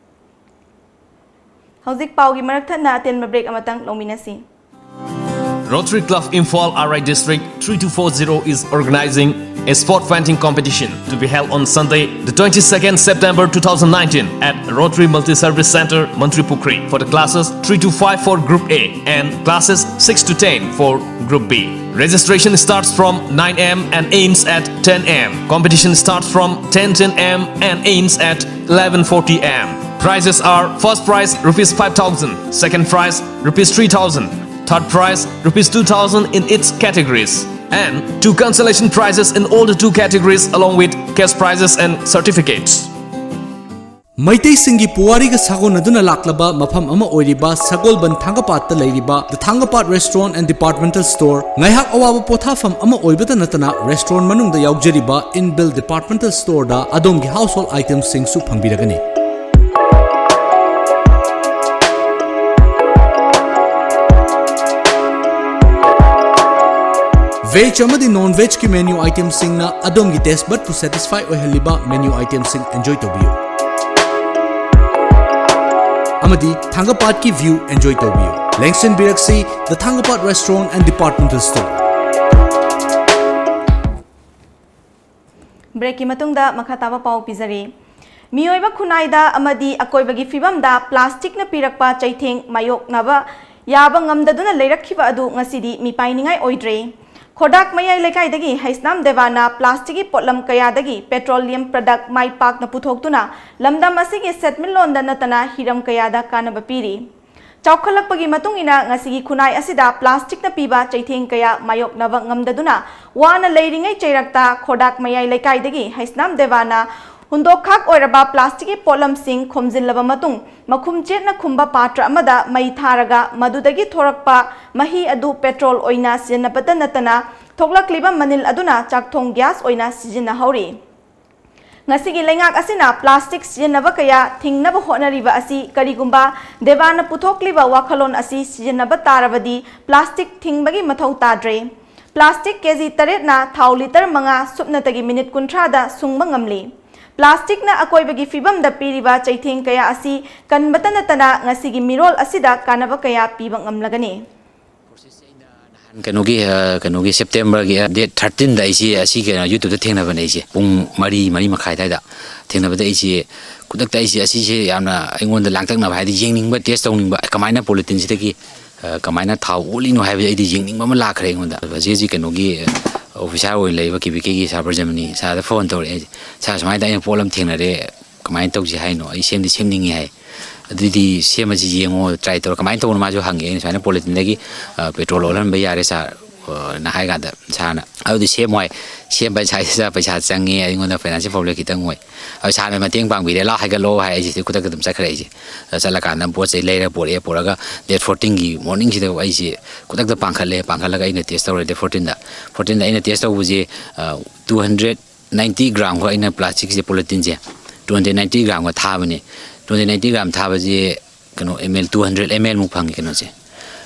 ꯍꯧꯖꯤꯛ ꯄꯥꯎꯒꯤ ꯃꯔꯛ ꯊꯠꯅ ꯑꯇꯦꯟꯕ break ꯑꯃꯇꯪ ꯂꯧꯃꯤꯟꯅꯁꯤ꯫ Rotary Club Imphal R I District three two four zero is organizing a sport painting competition to be held on Sunday, the twenty-second September two thousand nineteen at Rotary Multi-Service Center, Mantripukhri for the classes three to five for Group A and classes six to ten for Group B. Registration starts from nine a m and ends at ten a m. Competition starts from ten ten a m and ends at eleven forty a m. Prizes are first prize rupees five thousand, second prize rupees three thousand, third prize rupees two thousand in its categories, and two consolation prizes in all the two categories along with cash prizes and certificates. ꯃꯩꯇꯩꯁꯤꯡꯒꯤ ꯄꯨꯋꯥꯔꯤꯒ ꯁꯥꯒꯣꯟꯅꯗꯨꯅ ꯂꯥꯛꯂꯕ ꯃꯐꯝ ꯑꯃ ꯑꯣꯏꯔꯤꯕ ꯁꯒꯣꯜꯕꯟ ꯊꯥꯡꯒꯄꯥꯠꯇ ꯂꯩꯔꯤꯕ The Thangapad Restaurant and Departmental Store ꯉꯥꯏꯍꯥꯛ ꯑꯋꯥꯕ ꯄꯣꯊꯥꯐꯝ ꯑꯃ ꯑꯣꯏꯕꯇ ꯅꯠꯇꯅ restaurant ꯃꯅꯨꯡꯗ ꯌꯥꯎꯖꯔꯤꯕ inbuilt departmental storeꯗ ꯑꯗꯣꯝꯒꯤ household itemsꯁꯤꯡꯁꯨ ꯐꯪꯕꯤꯔꯒꯅꯤ꯫ Veg ꯑꯃꯗꯤ non vegꯀꯤ menu itemsꯁꯤꯡꯅ ꯑꯗꯣꯝꯒꯤ taste budꯄꯨ satisfy ꯑꯣꯏꯍꯜꯂꯤꯕ menu itemsꯁꯤꯡ enjoy ꯇꯧꯕꯤꯌꯨ꯫ ꯑꯃꯗꯤ ꯊꯥꯡꯒꯄꯥꯠꯀꯤ view enjoy ꯇꯧꯕꯤꯌꯨ꯫ ꯂꯦꯡꯁꯤꯟꯕꯤꯔꯛꯁꯤ The Thangapad Restaurant and Departmental Store꯫ Breakꯀꯤ ꯃꯇꯨꯡꯗ ꯃꯈꯥ ꯇꯥꯕ ꯄꯥꯎ ꯄꯤꯖꯔꯤ꯫ ꯃꯤꯑꯣꯏꯕ ꯈꯨꯟꯅꯥꯏꯗ ꯑꯃꯗꯤ ꯑꯀꯣꯏꯕꯒꯤ ꯐꯤꯕꯝꯗ plasticꯅ ꯄꯤꯔꯛꯄ ꯆꯩꯊꯦꯡ ꯃꯥꯌꯣꯛꯅꯕ ꯌꯥꯕ ꯉꯝꯗꯗꯨꯅ ꯂꯩꯔꯛꯈꯤꯕ ꯑꯗꯨ ꯉꯁꯤꯗꯤ ꯃꯤꯄꯥꯏꯅꯤꯡꯉꯥꯏ ꯑꯣꯏꯗ꯭ꯔꯦ꯫ ꯈꯣꯔꯗꯥꯛ ꯃꯌꯥꯏ ꯂꯩꯀꯥꯏꯗꯒꯤ ꯍꯩꯁꯅꯥꯝ ꯗꯦꯕꯥꯅ ꯄ꯭ꯂꯥꯁꯇꯤꯛꯀꯤ ꯄꯣꯠꯂꯝ ꯀꯌꯥꯗꯒꯤ ꯄꯦꯇ꯭ꯔꯣꯂꯤꯌꯝ ꯄ꯭ꯔꯗꯛ ꯃꯥꯏ ꯄꯥꯛꯅ ꯄꯨꯊꯣꯛꯇꯨꯅ ꯂꯝꯗꯝ ꯑꯁꯤꯒꯤ ꯁꯦꯟꯃꯤꯠꯂꯣꯟꯗ ꯅꯠꯇꯅ ꯍꯤꯔꯝ ꯀꯌꯥꯗ ꯀꯥꯟꯅꯕ ꯄꯤꯔꯤ꯫ ꯆꯥꯎꯈꯠꯂꯛꯄꯒꯤ ꯃꯇꯨꯡ ꯏꯟꯅ ꯉꯁꯤꯒꯤ ꯈꯨꯟꯅꯥꯏ ꯑꯁꯤꯗ ꯄ꯭ꯂꯥꯁꯇꯤꯛꯅ ꯄꯤꯕ ꯆꯩꯊꯦꯡ ꯀꯌꯥ ꯃꯥꯌꯣꯛꯅꯕ ꯉꯝꯗꯗꯨꯅ ꯋꯥꯅ ꯂꯩꯔꯤꯉꯩ ꯆꯩꯔꯛꯇ ꯈꯣꯔꯗꯥꯛ ꯃꯌꯥꯏ ꯂꯩꯀꯥꯏꯗꯒꯤ ꯍꯩꯁꯅꯥꯝ ꯗꯦꯕꯥꯅ ꯍꯨꯟꯗꯣꯛꯈꯥꯛ ꯑꯣꯏꯔꯕ ꯄ꯭ꯂꯥꯁꯇꯤꯛꯀꯤ ꯄꯣꯠꯂꯝꯁꯤꯡ ꯈꯣꯝꯖꯤꯜꯂꯕ ꯃꯇꯨꯡ ꯃꯈꯨꯝ ꯆꯦꯠꯅ ꯈꯨꯝꯕ ꯄꯥꯇ꯭ꯔ ꯑꯃꯗ ꯃꯩ ꯊꯥꯔꯒ ꯃꯗꯨꯗꯒꯤ ꯊꯣꯔꯛꯄ ꯃꯍꯤ ꯑꯗꯨ ꯄꯦꯇ꯭ꯔꯣꯜ ꯑꯣꯏꯅ ꯁꯤꯖꯤꯟꯅꯕꯇ ꯅꯠꯇꯅ ꯊꯣꯛꯂꯛꯂꯤꯕ ꯃꯅꯤꯜ ꯑꯗꯨꯅ ꯆꯥꯛꯊꯣꯡ ꯒ꯭ꯌꯥꯁ ꯑꯣꯏꯅ ꯁꯤꯖꯤꯟꯅꯍꯧꯔꯤ꯫ ꯉꯁꯤꯒꯤ ꯂꯩꯉꯥꯛ ꯑꯁꯤꯅ ꯄ꯭ꯂꯥꯁꯇꯤꯛ ꯁꯤꯖꯤꯟꯅꯕ ꯀꯌꯥ ꯊꯤꯡꯅꯕ ꯍꯣꯠꯅꯔꯤꯕ ꯑꯁꯤ ꯀꯔꯤꯒꯨꯝꯕ ꯗꯦꯕꯥꯅ ꯄꯨꯊꯣꯛꯂꯤꯕ ꯋꯥꯈꯜꯂꯣꯟ ꯑꯁꯤ ꯁꯤꯖꯤꯟꯅꯕ ꯇꯥꯔꯕꯗꯤ ꯄ꯭ꯂꯥꯁꯇꯤꯛ ꯊꯤꯡꯕꯒꯤ ꯃꯊꯧ ꯇꯥꯗ꯭ꯔꯦ꯫ ꯄ꯭ꯂꯥꯁꯇꯤꯛ ꯀꯦꯖꯤ ꯇꯔꯦꯠꯅ ꯊꯥꯎ ꯂꯤꯇꯔ ꯃꯉꯥ ꯁꯨꯞꯅꯇꯒꯤ ꯃꯤꯅꯤꯠ ꯀꯨꯟꯊ꯭ꯔꯥꯗ ꯁꯨꯡꯕ ꯉꯝꯂꯤ꯫ ꯄ꯭ꯂꯥꯁꯇꯤꯛꯅ ꯑꯀꯣꯏꯕꯒꯤ ꯐꯤꯕꯝꯗ ꯄꯤꯔꯤꯕ ꯆꯩꯊꯦꯡ ꯀꯌꯥ ꯑꯁꯤ ꯀꯟꯕꯇ ꯅꯠꯇꯅ ꯉꯁꯤꯒꯤ ꯃꯤꯔꯣꯜ ꯑꯁꯤꯗ ꯀꯥꯟꯅꯕ ꯀꯌꯥ ꯄꯤꯕ ꯉꯝꯂꯒꯅꯤ꯫ ꯀꯩꯅꯣꯒꯤ ꯀꯩꯅꯣꯒꯤ ꯁꯦꯞꯇꯦꯝꯕꯔꯒꯤ ꯗꯦꯠ ꯊꯥꯔꯇꯤꯟꯗ ꯑꯩꯁꯦ ꯑꯁꯤ ꯀꯩꯅꯣ ꯌꯨꯇ꯭ꯌꯨꯕꯇ ꯊꯦꯡꯅꯕꯅꯦ꯫ ꯑꯩꯁꯦ ꯄꯨꯡ ꯃꯔꯤ, ꯃꯔꯤ ꯃꯈꯥꯏ ꯑꯗꯨꯋꯥꯏꯗ ꯊꯦꯡꯅꯕꯗ ꯑꯩꯁꯦ ꯈꯨꯗꯛꯇ ꯑꯩꯁꯦ ꯑꯁꯤꯁꯦ ꯌꯥꯝꯅ ꯑꯩꯉꯣꯟꯗ ꯂꯥꯡꯇꯛꯅꯕ ꯍꯥꯏꯗꯤ ꯌꯦꯡꯅꯤꯡꯕ, ꯇꯦꯁ ꯇꯧꯅꯤꯡꯕ, ꯀꯃꯥꯏꯅ ꯄꯣꯂꯤꯊꯤꯟꯁꯤꯗꯒꯤ ꯀꯃꯥꯏꯅ ꯊꯥꯎ ꯑꯣꯠꯂꯤꯅꯣ ꯍꯥꯏꯕꯁꯦ ꯑꯩꯗꯤ ꯌꯦꯡꯅꯤꯡꯕ ꯑꯃ ꯂꯥꯛꯈ꯭ꯔꯦ ꯑꯩꯉꯣꯟꯗ꯫ ꯍꯧꯖꯤꯛ ꯍꯧꯖꯤꯛ ꯀꯩꯅꯣꯒꯤ ꯑꯣꯐꯤꯁꯥꯔ ꯑꯣꯏꯅ ꯂꯩꯕ ꯀꯦꯕꯤꯀꯦꯒꯤ ꯁꯥꯔ ꯕ꯭ꯔꯖꯃꯅꯤ ꯁꯥꯔꯗ ꯐꯣꯟ ꯇꯧꯔꯛꯑꯦ꯫ "ꯁꯥꯔ, ꯁꯨꯃꯥꯏꯅ ꯑꯩꯅ ꯄꯣꯠ ꯑꯃ ꯊꯦꯡꯅꯔꯦ, ꯀꯃꯥꯏꯅ ꯇꯧꯁꯤ ꯍꯥꯏꯅꯣ? ꯑꯩ ꯁꯦꯝꯗꯤ ꯁꯦꯝꯅꯤꯡꯉꯤ" ꯍꯥꯏ꯫ "ꯑꯗꯨꯗꯤ ꯁꯦꯝꯃꯁꯤ, ꯌꯦꯡꯉꯣ, ꯇ꯭ꯔꯥꯏ ꯇꯧꯔꯣ꯫ ꯀꯃꯥꯏꯅ ꯇꯧꯕꯅꯣ?" ꯃꯥꯁꯨ ꯍꯪꯉꯦ꯫ ꯑꯩꯅ ꯁꯨꯃꯥꯏꯅ ꯄꯣꯂꯤꯊꯤꯟꯗꯒꯤ ꯄꯦꯇ꯭ꯔꯣꯜ ꯑꯣꯜꯍꯟꯕ ꯌꯥꯔꯦ ꯁꯥꯔ ꯅ ꯍꯥꯏ ꯀꯥꯟꯗ ꯁꯥꯔꯅ, "ꯑꯗꯨꯗꯤ ꯁꯦꯝꯃꯣ" ꯍꯥꯏ꯫ ꯁꯦꯝꯕ ꯍꯥꯏꯁꯦ ꯄꯩꯁꯥ ꯆꯪꯉꯦ, ꯑꯩꯉꯣꯟꯗ ꯐꯥꯏꯅꯥꯟꯁꯤꯌꯦꯜ ꯄ꯭ꯔꯣꯕ꯭ꯂꯦꯝ ꯈꯤꯇꯪ ꯑꯣꯏ꯫ ꯑꯗꯣ ꯁꯥꯔꯅ ꯃꯇꯦꯡ ꯄꯥꯡꯕꯤꯔꯦ, "ꯂꯥꯛꯑꯣ, ꯍꯥꯏꯒꯠꯂꯛꯑꯣ" ꯍꯥꯏ꯫ ꯑꯩꯁꯦ ꯈꯨꯗꯛꯇ ꯑꯗꯨꯝ ꯆꯠꯈ꯭ꯔꯦ꯫ ꯑꯩꯁꯦ ꯑꯗ ꯆꯠꯂꯀꯥꯟꯗ ꯄꯣꯠ ꯆꯩ ꯂꯩꯔ ꯄꯨꯔꯛꯑꯦ꯫ ꯄꯨꯔꯛꯑꯒ ꯗꯦꯠ ꯐꯣꯔꯇꯤꯟꯒꯤ ꯃꯣꯔꯅꯤꯡꯁꯤꯗ ꯑꯩꯁꯦ ꯈꯨꯗꯛꯇ ꯄꯥꯡꯈꯠꯂꯦ꯫ ꯄꯥꯡꯈꯠꯂꯒ ꯑꯩꯅ ꯇꯦꯁ ꯇꯧꯔꯦ꯫ ꯗꯦꯠ ꯐꯣꯔꯇꯤꯟꯗ, ꯐꯣꯔꯇꯤꯟꯗ ꯑꯩꯅ ꯇꯦꯁ ꯇꯧꯕꯁꯦ ꯇꯨ ꯍꯟꯗ꯭ꯔꯦꯠ ꯅꯥꯏꯟꯇꯤ ꯒ꯭ꯔꯥꯝꯈꯛ ꯑꯩꯅ ꯄ꯭ꯂꯥꯁꯇꯤꯛꯁꯦ, ꯄꯣꯂꯤꯊꯤꯟꯁꯦ ꯇꯨ ꯍꯟꯗ꯭ꯔꯦꯠ ꯅꯥꯏꯟꯇꯤ ꯒ꯭ꯔꯥꯝꯈꯛ ꯊꯥꯕꯅꯦ꯫ ꯇꯨ ꯍꯟꯗ꯭ꯔꯦꯠ ꯅꯥꯏꯟꯇꯤ ꯒ꯭ꯔꯥꯝ ꯊꯥꯕꯁꯦ ꯀꯩꯅꯣ M L two hundred M L ꯃꯨꯛ ꯐꯪꯉꯦ ꯀꯩꯅꯣꯁꯦ꯫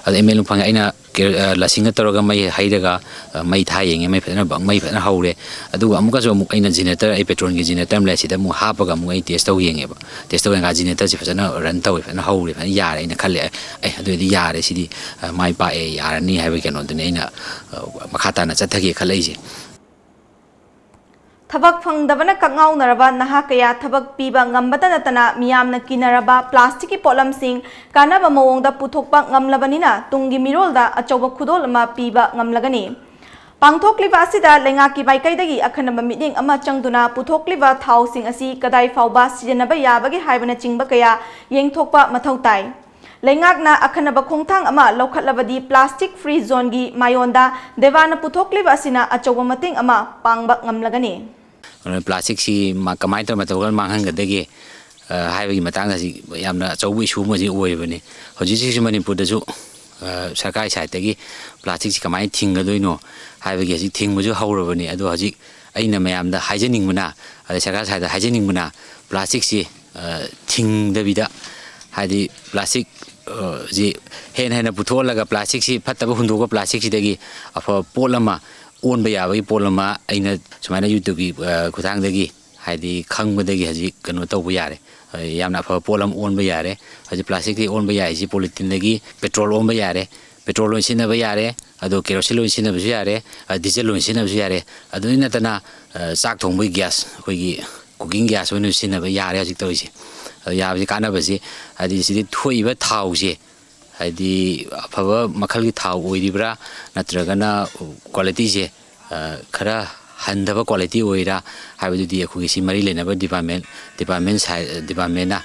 ꯑꯗꯣ ꯑꯦꯝ ꯑꯦꯜ ꯃꯨꯛ ꯐꯪꯉꯦ꯫ ꯑꯩꯅ ꯀꯦ-, ꯑ, ꯂꯁꯤꯡꯅ ꯇꯧꯔꯒ ꯃꯩ ꯍꯩꯔꯒ, ꯑ, ꯃꯩ ꯊꯥ ꯌꯦꯡꯉꯦ꯫ ꯃꯩ ꯐꯖꯅ ꯕꯪ, ꯃꯩ ꯐꯖꯅ ꯍꯧꯔꯦ꯫ ꯑꯗꯨꯒ ꯑꯃꯨꯛꯀꯁꯨ ꯑꯃꯨꯛ ꯑꯩꯅ ꯖꯦꯅꯦꯔꯦꯇꯔ, ꯑꯩ ꯄꯦꯇ꯭ꯔꯣꯜꯒꯤ ꯖꯦꯅꯦꯔꯦꯇꯔ ꯑꯃ ꯂꯩ, ꯑꯁꯤꯗ ꯑꯃꯨꯛ ꯍꯥꯞꯄꯒ ꯑꯃꯨꯛ ꯑꯩ ꯇꯦꯁ ꯇꯧ ꯌꯦꯡꯉꯦꯕ꯫ ꯇꯦꯁ ꯇꯧ ꯌꯦꯡꯉꯒ ꯖꯦꯅꯦꯔꯦꯇꯔꯁꯦ ꯐꯖꯅ ꯔꯟ ꯇꯧꯋꯦ, ꯐꯖꯅ ꯍꯧꯔꯦ, ꯐꯖꯅ ꯌꯥꯔꯦ꯫ ꯑꯩꯅ ꯈꯜꯂꯦ, "ꯑꯦ, ꯑꯗꯨ ꯑꯣꯏꯗꯤ ꯌꯥꯔꯦ, ꯁꯤꯗꯤ, ꯑ, ꯃꯥꯏ ꯄꯥꯛꯑꯦ, ꯌꯥꯔꯅꯤ" ꯍꯥꯏꯕꯒꯤ ꯀꯩꯅꯣꯗꯨꯅꯤ ꯑꯩꯅ, ꯑ, ꯃꯈꯥ ꯇꯥꯅ ꯆꯠꯊꯒꯦ ꯈꯜꯂꯛꯏꯁꯦ꯫ ꯊꯕꯛ ꯐꯪꯗꯕꯅ ꯀꯛꯉꯥꯎꯅꯔꯕ ꯅꯍꯥ ꯀꯌꯥ ꯊꯕꯛ ꯄꯤꯕ ꯉꯝꯕꯇ ꯅꯠꯇꯅ ꯃꯤꯌꯥꯝꯅ ꯀꯤꯅꯔꯕ ꯄ꯭ꯂꯥꯁꯇꯤꯛꯀꯤ ꯄꯣꯠꯂꯝꯁꯤꯡ ꯀꯥꯟꯅꯕ ꯃꯑꯣꯡꯗ ꯄꯨꯊꯣꯛꯄ ꯉꯝꯂꯕꯅꯤꯅ ꯇꯨꯡꯒꯤ ꯃꯤꯔꯣꯜꯗ ꯑꯆꯧꯕ ꯈꯨꯗꯣꯜ ꯑꯃ ꯄꯤꯕ ꯉꯝꯂꯒꯅꯤ꯫ ꯄꯥꯡꯊꯣꯛꯂꯤꯕ ꯑꯁꯤꯗ ꯂꯩꯉꯥꯛꯀꯤ ꯃꯥꯏꯀꯩꯗꯒꯤ ꯑꯈꯟꯅꯕ ꯃꯤꯠꯌꯦꯡ ꯑꯃ ꯆꯪꯗꯨꯅ ꯄꯨꯊꯣꯛꯂꯤꯕ ꯊꯥꯎꯁꯤꯡ ꯑꯁꯤ ꯀꯗꯥꯏ ꯐꯥꯎꯕ ꯁꯤꯖꯤꯟꯅꯕ ꯌꯥꯕꯒꯦ ꯍꯥꯏꯕꯅꯆꯤꯡꯕ ꯀꯌꯥ ꯌꯦꯡꯊꯣꯛꯄ ꯃꯊꯧ ꯇꯥꯏ꯫ ꯂꯩꯉꯥꯛꯅ ꯑꯈꯟꯅꯕ ꯈꯣꯡꯊꯥꯡ ꯑꯃ ꯂꯧꯈꯠꯂꯕꯗꯤ plastic free zoneꯒꯤ ꯃꯥꯌꯣꯟꯗ ꯗꯦꯋꯥꯅ ꯄꯨꯊꯣꯛꯂꯤꯕ ꯑꯁꯤꯅ ꯑꯆꯧꯕ ꯃꯇꯦꯡ ꯑꯃ ꯄꯥꯡꯕ ꯉꯝꯂꯒꯅꯤ꯫ ꯑꯗꯨꯅ plasticꯁꯤ ꯃꯥ ꯀꯃꯥꯏꯅ ꯇꯧꯔ ꯃꯇꯧ ꯀꯔꯝ ꯃꯥꯡꯍꯟꯒꯗꯒꯦ, ꯑ, ꯍꯥꯏꯕꯒꯤ ꯃꯇꯥꯡꯗ ꯍꯧꯖꯤꯛ ꯌꯥꯝꯅ ꯑꯆꯧꯕ issue ꯑꯃꯁꯤ ꯑꯣꯏꯔꯤꯕꯅꯤ꯫ ꯍꯧꯖꯤꯛ ꯍꯧꯖꯤꯛꯁꯨ ꯃꯅꯤꯄꯨꯔꯗꯁꯨ, ꯑ, ꯁꯔꯀꯥꯔꯒꯤ sideꯇꯒꯤ plasticꯁꯤ ꯀꯃꯥꯏꯅ ꯊꯤꯡꯒꯗꯣꯏꯅꯣ ꯍꯥꯏꯕꯒꯤ ꯍꯧꯖꯤꯛ ꯊꯤꯡꯕꯁꯨ ꯍꯧꯔꯕꯅꯤ꯫ ꯑꯗꯣ ꯍꯧꯖꯤꯛ ꯑꯩꯅ ꯃꯌꯥꯝꯗ ꯍꯥꯏꯖꯅꯤꯡꯕꯅ, ꯑꯗꯩ ꯁꯔꯀꯥꯔ sideꯇ ꯍꯥꯏꯖꯅꯤꯡꯕꯅ, plasticꯁꯤ, ꯑ, ꯊꯤꯡꯗꯕꯤꯗ, ꯍꯥꯏꯗꯤ plastic, ꯑ, ꯁꯤ ꯍꯦꯟꯅ ꯍꯦꯟꯅ ꯄꯨꯊꯣꯛꯍꯜꯂꯒ plasticꯁꯤ ꯐꯠꯇꯕ ꯍꯨꯟꯗꯣꯛꯄ plasticꯁꯤꯗꯒꯤ ꯑꯐꯕ ꯄꯣꯠ ꯑꯃ ꯑꯣꯟꯕ ꯌꯥꯕꯒꯤ ꯄꯣꯠ ꯑꯃ ꯑꯩꯅ ꯁꯨꯃꯥꯏꯅ YouTubeꯀꯤ, ꯑ, ꯈꯨꯠꯊꯥꯡꯗꯒꯤ ꯍꯥꯏꯗꯤ ꯈꯪꯕꯗꯒꯤ ꯍꯧꯖꯤꯛ ꯀꯩꯅꯣ ꯇꯧꯕ ꯌꯥꯔꯦ꯫ ꯑ, ꯌꯥꯝꯅ ꯑꯐꯕ ꯄꯣꯠ ꯑꯃ ꯑꯣꯟꯕ ꯌꯥꯔꯦ꯫ ꯍꯧꯖꯤꯛ plasticꯇꯒꯤ ꯑꯣꯟꯕ ꯌꯥꯏꯁꯤ polytheneꯗꯒꯤ petrol ꯑꯣꯟꯕ ꯌꯥꯔꯦ, petrol ꯑꯣꯏꯅ ꯁꯤꯖꯤꯟꯅꯕ ꯌꯥꯔꯦ, ꯑꯗꯣ kerosene ꯑꯣꯏꯅ ꯁꯤꯖꯤꯟꯅꯕꯁꯨ ꯌꯥꯔꯦ, ꯑ, diesel ꯑꯣꯏꯅ ꯁꯤꯖꯤꯟꯅꯕꯁꯨ ꯌꯥꯔꯦ꯫ ꯑꯗꯨꯗꯩ ꯅꯠꯇꯅ, ꯑ, ꯆꯥꯛ ꯊꯣꯡꯕꯒꯤ gas, ꯑꯩꯈꯣꯏꯒꯤ cooking gas ꯑꯣꯏꯅ ꯁꯤꯖꯤꯟꯅꯕ ꯌꯥꯔꯦ ꯍꯧꯖꯤꯛ ꯇꯧꯔꯤꯁꯦ꯫ ꯑꯗꯣ ꯌꯥꯕꯁꯤ ꯀꯥꯟꯅꯕꯁꯤ ꯍꯥꯏꯗꯤ ꯁꯤꯗꯤ ꯊꯣꯛꯏꯕ ꯊꯥꯎꯁꯦ ꯍꯥꯏꯗꯤ ꯑꯐꯕ ꯃꯈꯜꯒꯤ ꯊꯥꯎ ꯑꯣꯏꯔꯤꯕ꯭ꯔꯥ ꯅꯠꯇ꯭ꯔꯒꯅ qualityꯁꯦ, ꯑ, ꯈꯔ ꯍꯟꯊꯕ quality ꯑꯣꯏꯔꯤꯔꯥ ꯍꯥꯏꯕꯗꯨꯗꯤ ꯑꯩꯈꯣꯏꯒꯤ ꯁꯤ ꯃꯔꯤ ꯂꯩꯅꯕ department, department side, departmentꯅ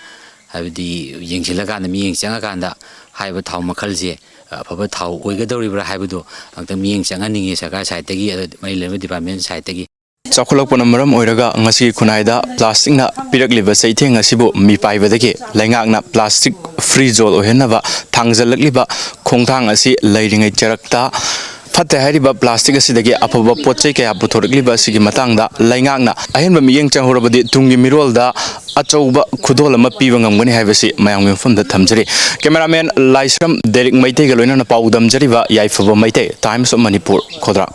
ꯍꯥꯏꯕꯗꯤ ꯌꯦꯡꯁꯤꯜꯂꯀꯥꯟꯗ, ꯃꯤꯠꯌꯦꯡ ꯆꯪꯉꯀꯥꯟꯗ ꯍꯥꯏꯔꯤꯕ ꯊꯥꯎ ꯃꯈꯜꯁꯦ ꯑꯐꯕ ꯊꯥꯎ ꯑꯣꯏꯒꯗꯧꯔꯤꯕ꯭ꯔꯥ ꯍꯥꯏꯕꯗꯨ ꯑꯃꯨꯛꯇꯪ ꯃꯤꯠꯌꯦꯡ ꯆꯪꯍꯟꯅꯤꯡꯉꯤ ꯁꯔꯀꯥꯔ sideꯇꯒꯤ, ꯑꯗ ꯃꯔꯤ ꯂꯩꯅꯕ department sideꯇꯒꯤ꯫ ꯆꯥꯎꯈꯠꯂꯛꯄꯅ ꯃꯔꯝ ꯑꯣꯏꯔꯒ ꯉꯁꯤꯒꯤ ꯈꯨꯟꯅꯥꯏꯗ plasticꯅ ꯄꯤꯔꯛꯂꯤꯕ ꯆꯩꯊꯦꯡ ꯑꯁꯤꯕꯨ ꯃꯤꯄꯥꯏꯕꯗꯒꯤ ꯂꯩꯉꯥꯛꯅ plastic free zone ꯑꯣꯏꯍꯟꯅꯕ ꯊꯥꯡꯖꯜꯂꯛꯂꯤꯕ ꯈꯣꯡꯊꯥꯡ ꯑꯁꯤ ꯂꯩꯔꯤꯉꯩ ꯆꯔꯛꯇ ꯐꯠꯇꯦ ꯍꯥꯏꯔꯤꯕ plastic ꯑꯁꯤꯗꯒꯤ ꯑꯐꯕ ꯄꯣꯠ ꯆꯩ ꯀꯌꯥ ꯄꯨꯊꯣꯔꯛꯂꯤꯕ ꯑꯁꯤꯒꯤ ꯃꯇꯥꯡꯗ ꯂꯩꯉꯥꯛꯅ ꯑꯍꯦꯟꯕ ꯃꯤꯠꯌꯦꯡ ꯆꯪꯍꯧꯔꯕꯗꯤ ꯇꯨꯡꯒꯤ ꯃꯤꯔꯣꯜꯗ ꯑꯆꯧꯕ ꯈꯨꯗꯣꯜ ꯑꯃ ꯄꯤꯕ ꯉꯝꯒꯅꯤ ꯍꯥꯏꯕꯁꯤ ꯃꯌꯥꯝꯒꯤ ꯃꯐꯝꯗ ꯊꯝꯖꯔꯤ꯫ Cameraman ꯂꯥꯏꯁ꯭ꯔꯝ ꯗꯦꯔꯤꯛ ꯃꯩꯇꯩꯒ ꯂꯣꯏꯅꯅ ꯄꯥꯎ ꯗꯝꯖꯔꯤꯕ ꯌꯥꯏꯐꯕ Meitei, Times of Manipur, ꯈꯣꯗ꯭ꯔꯥ꯫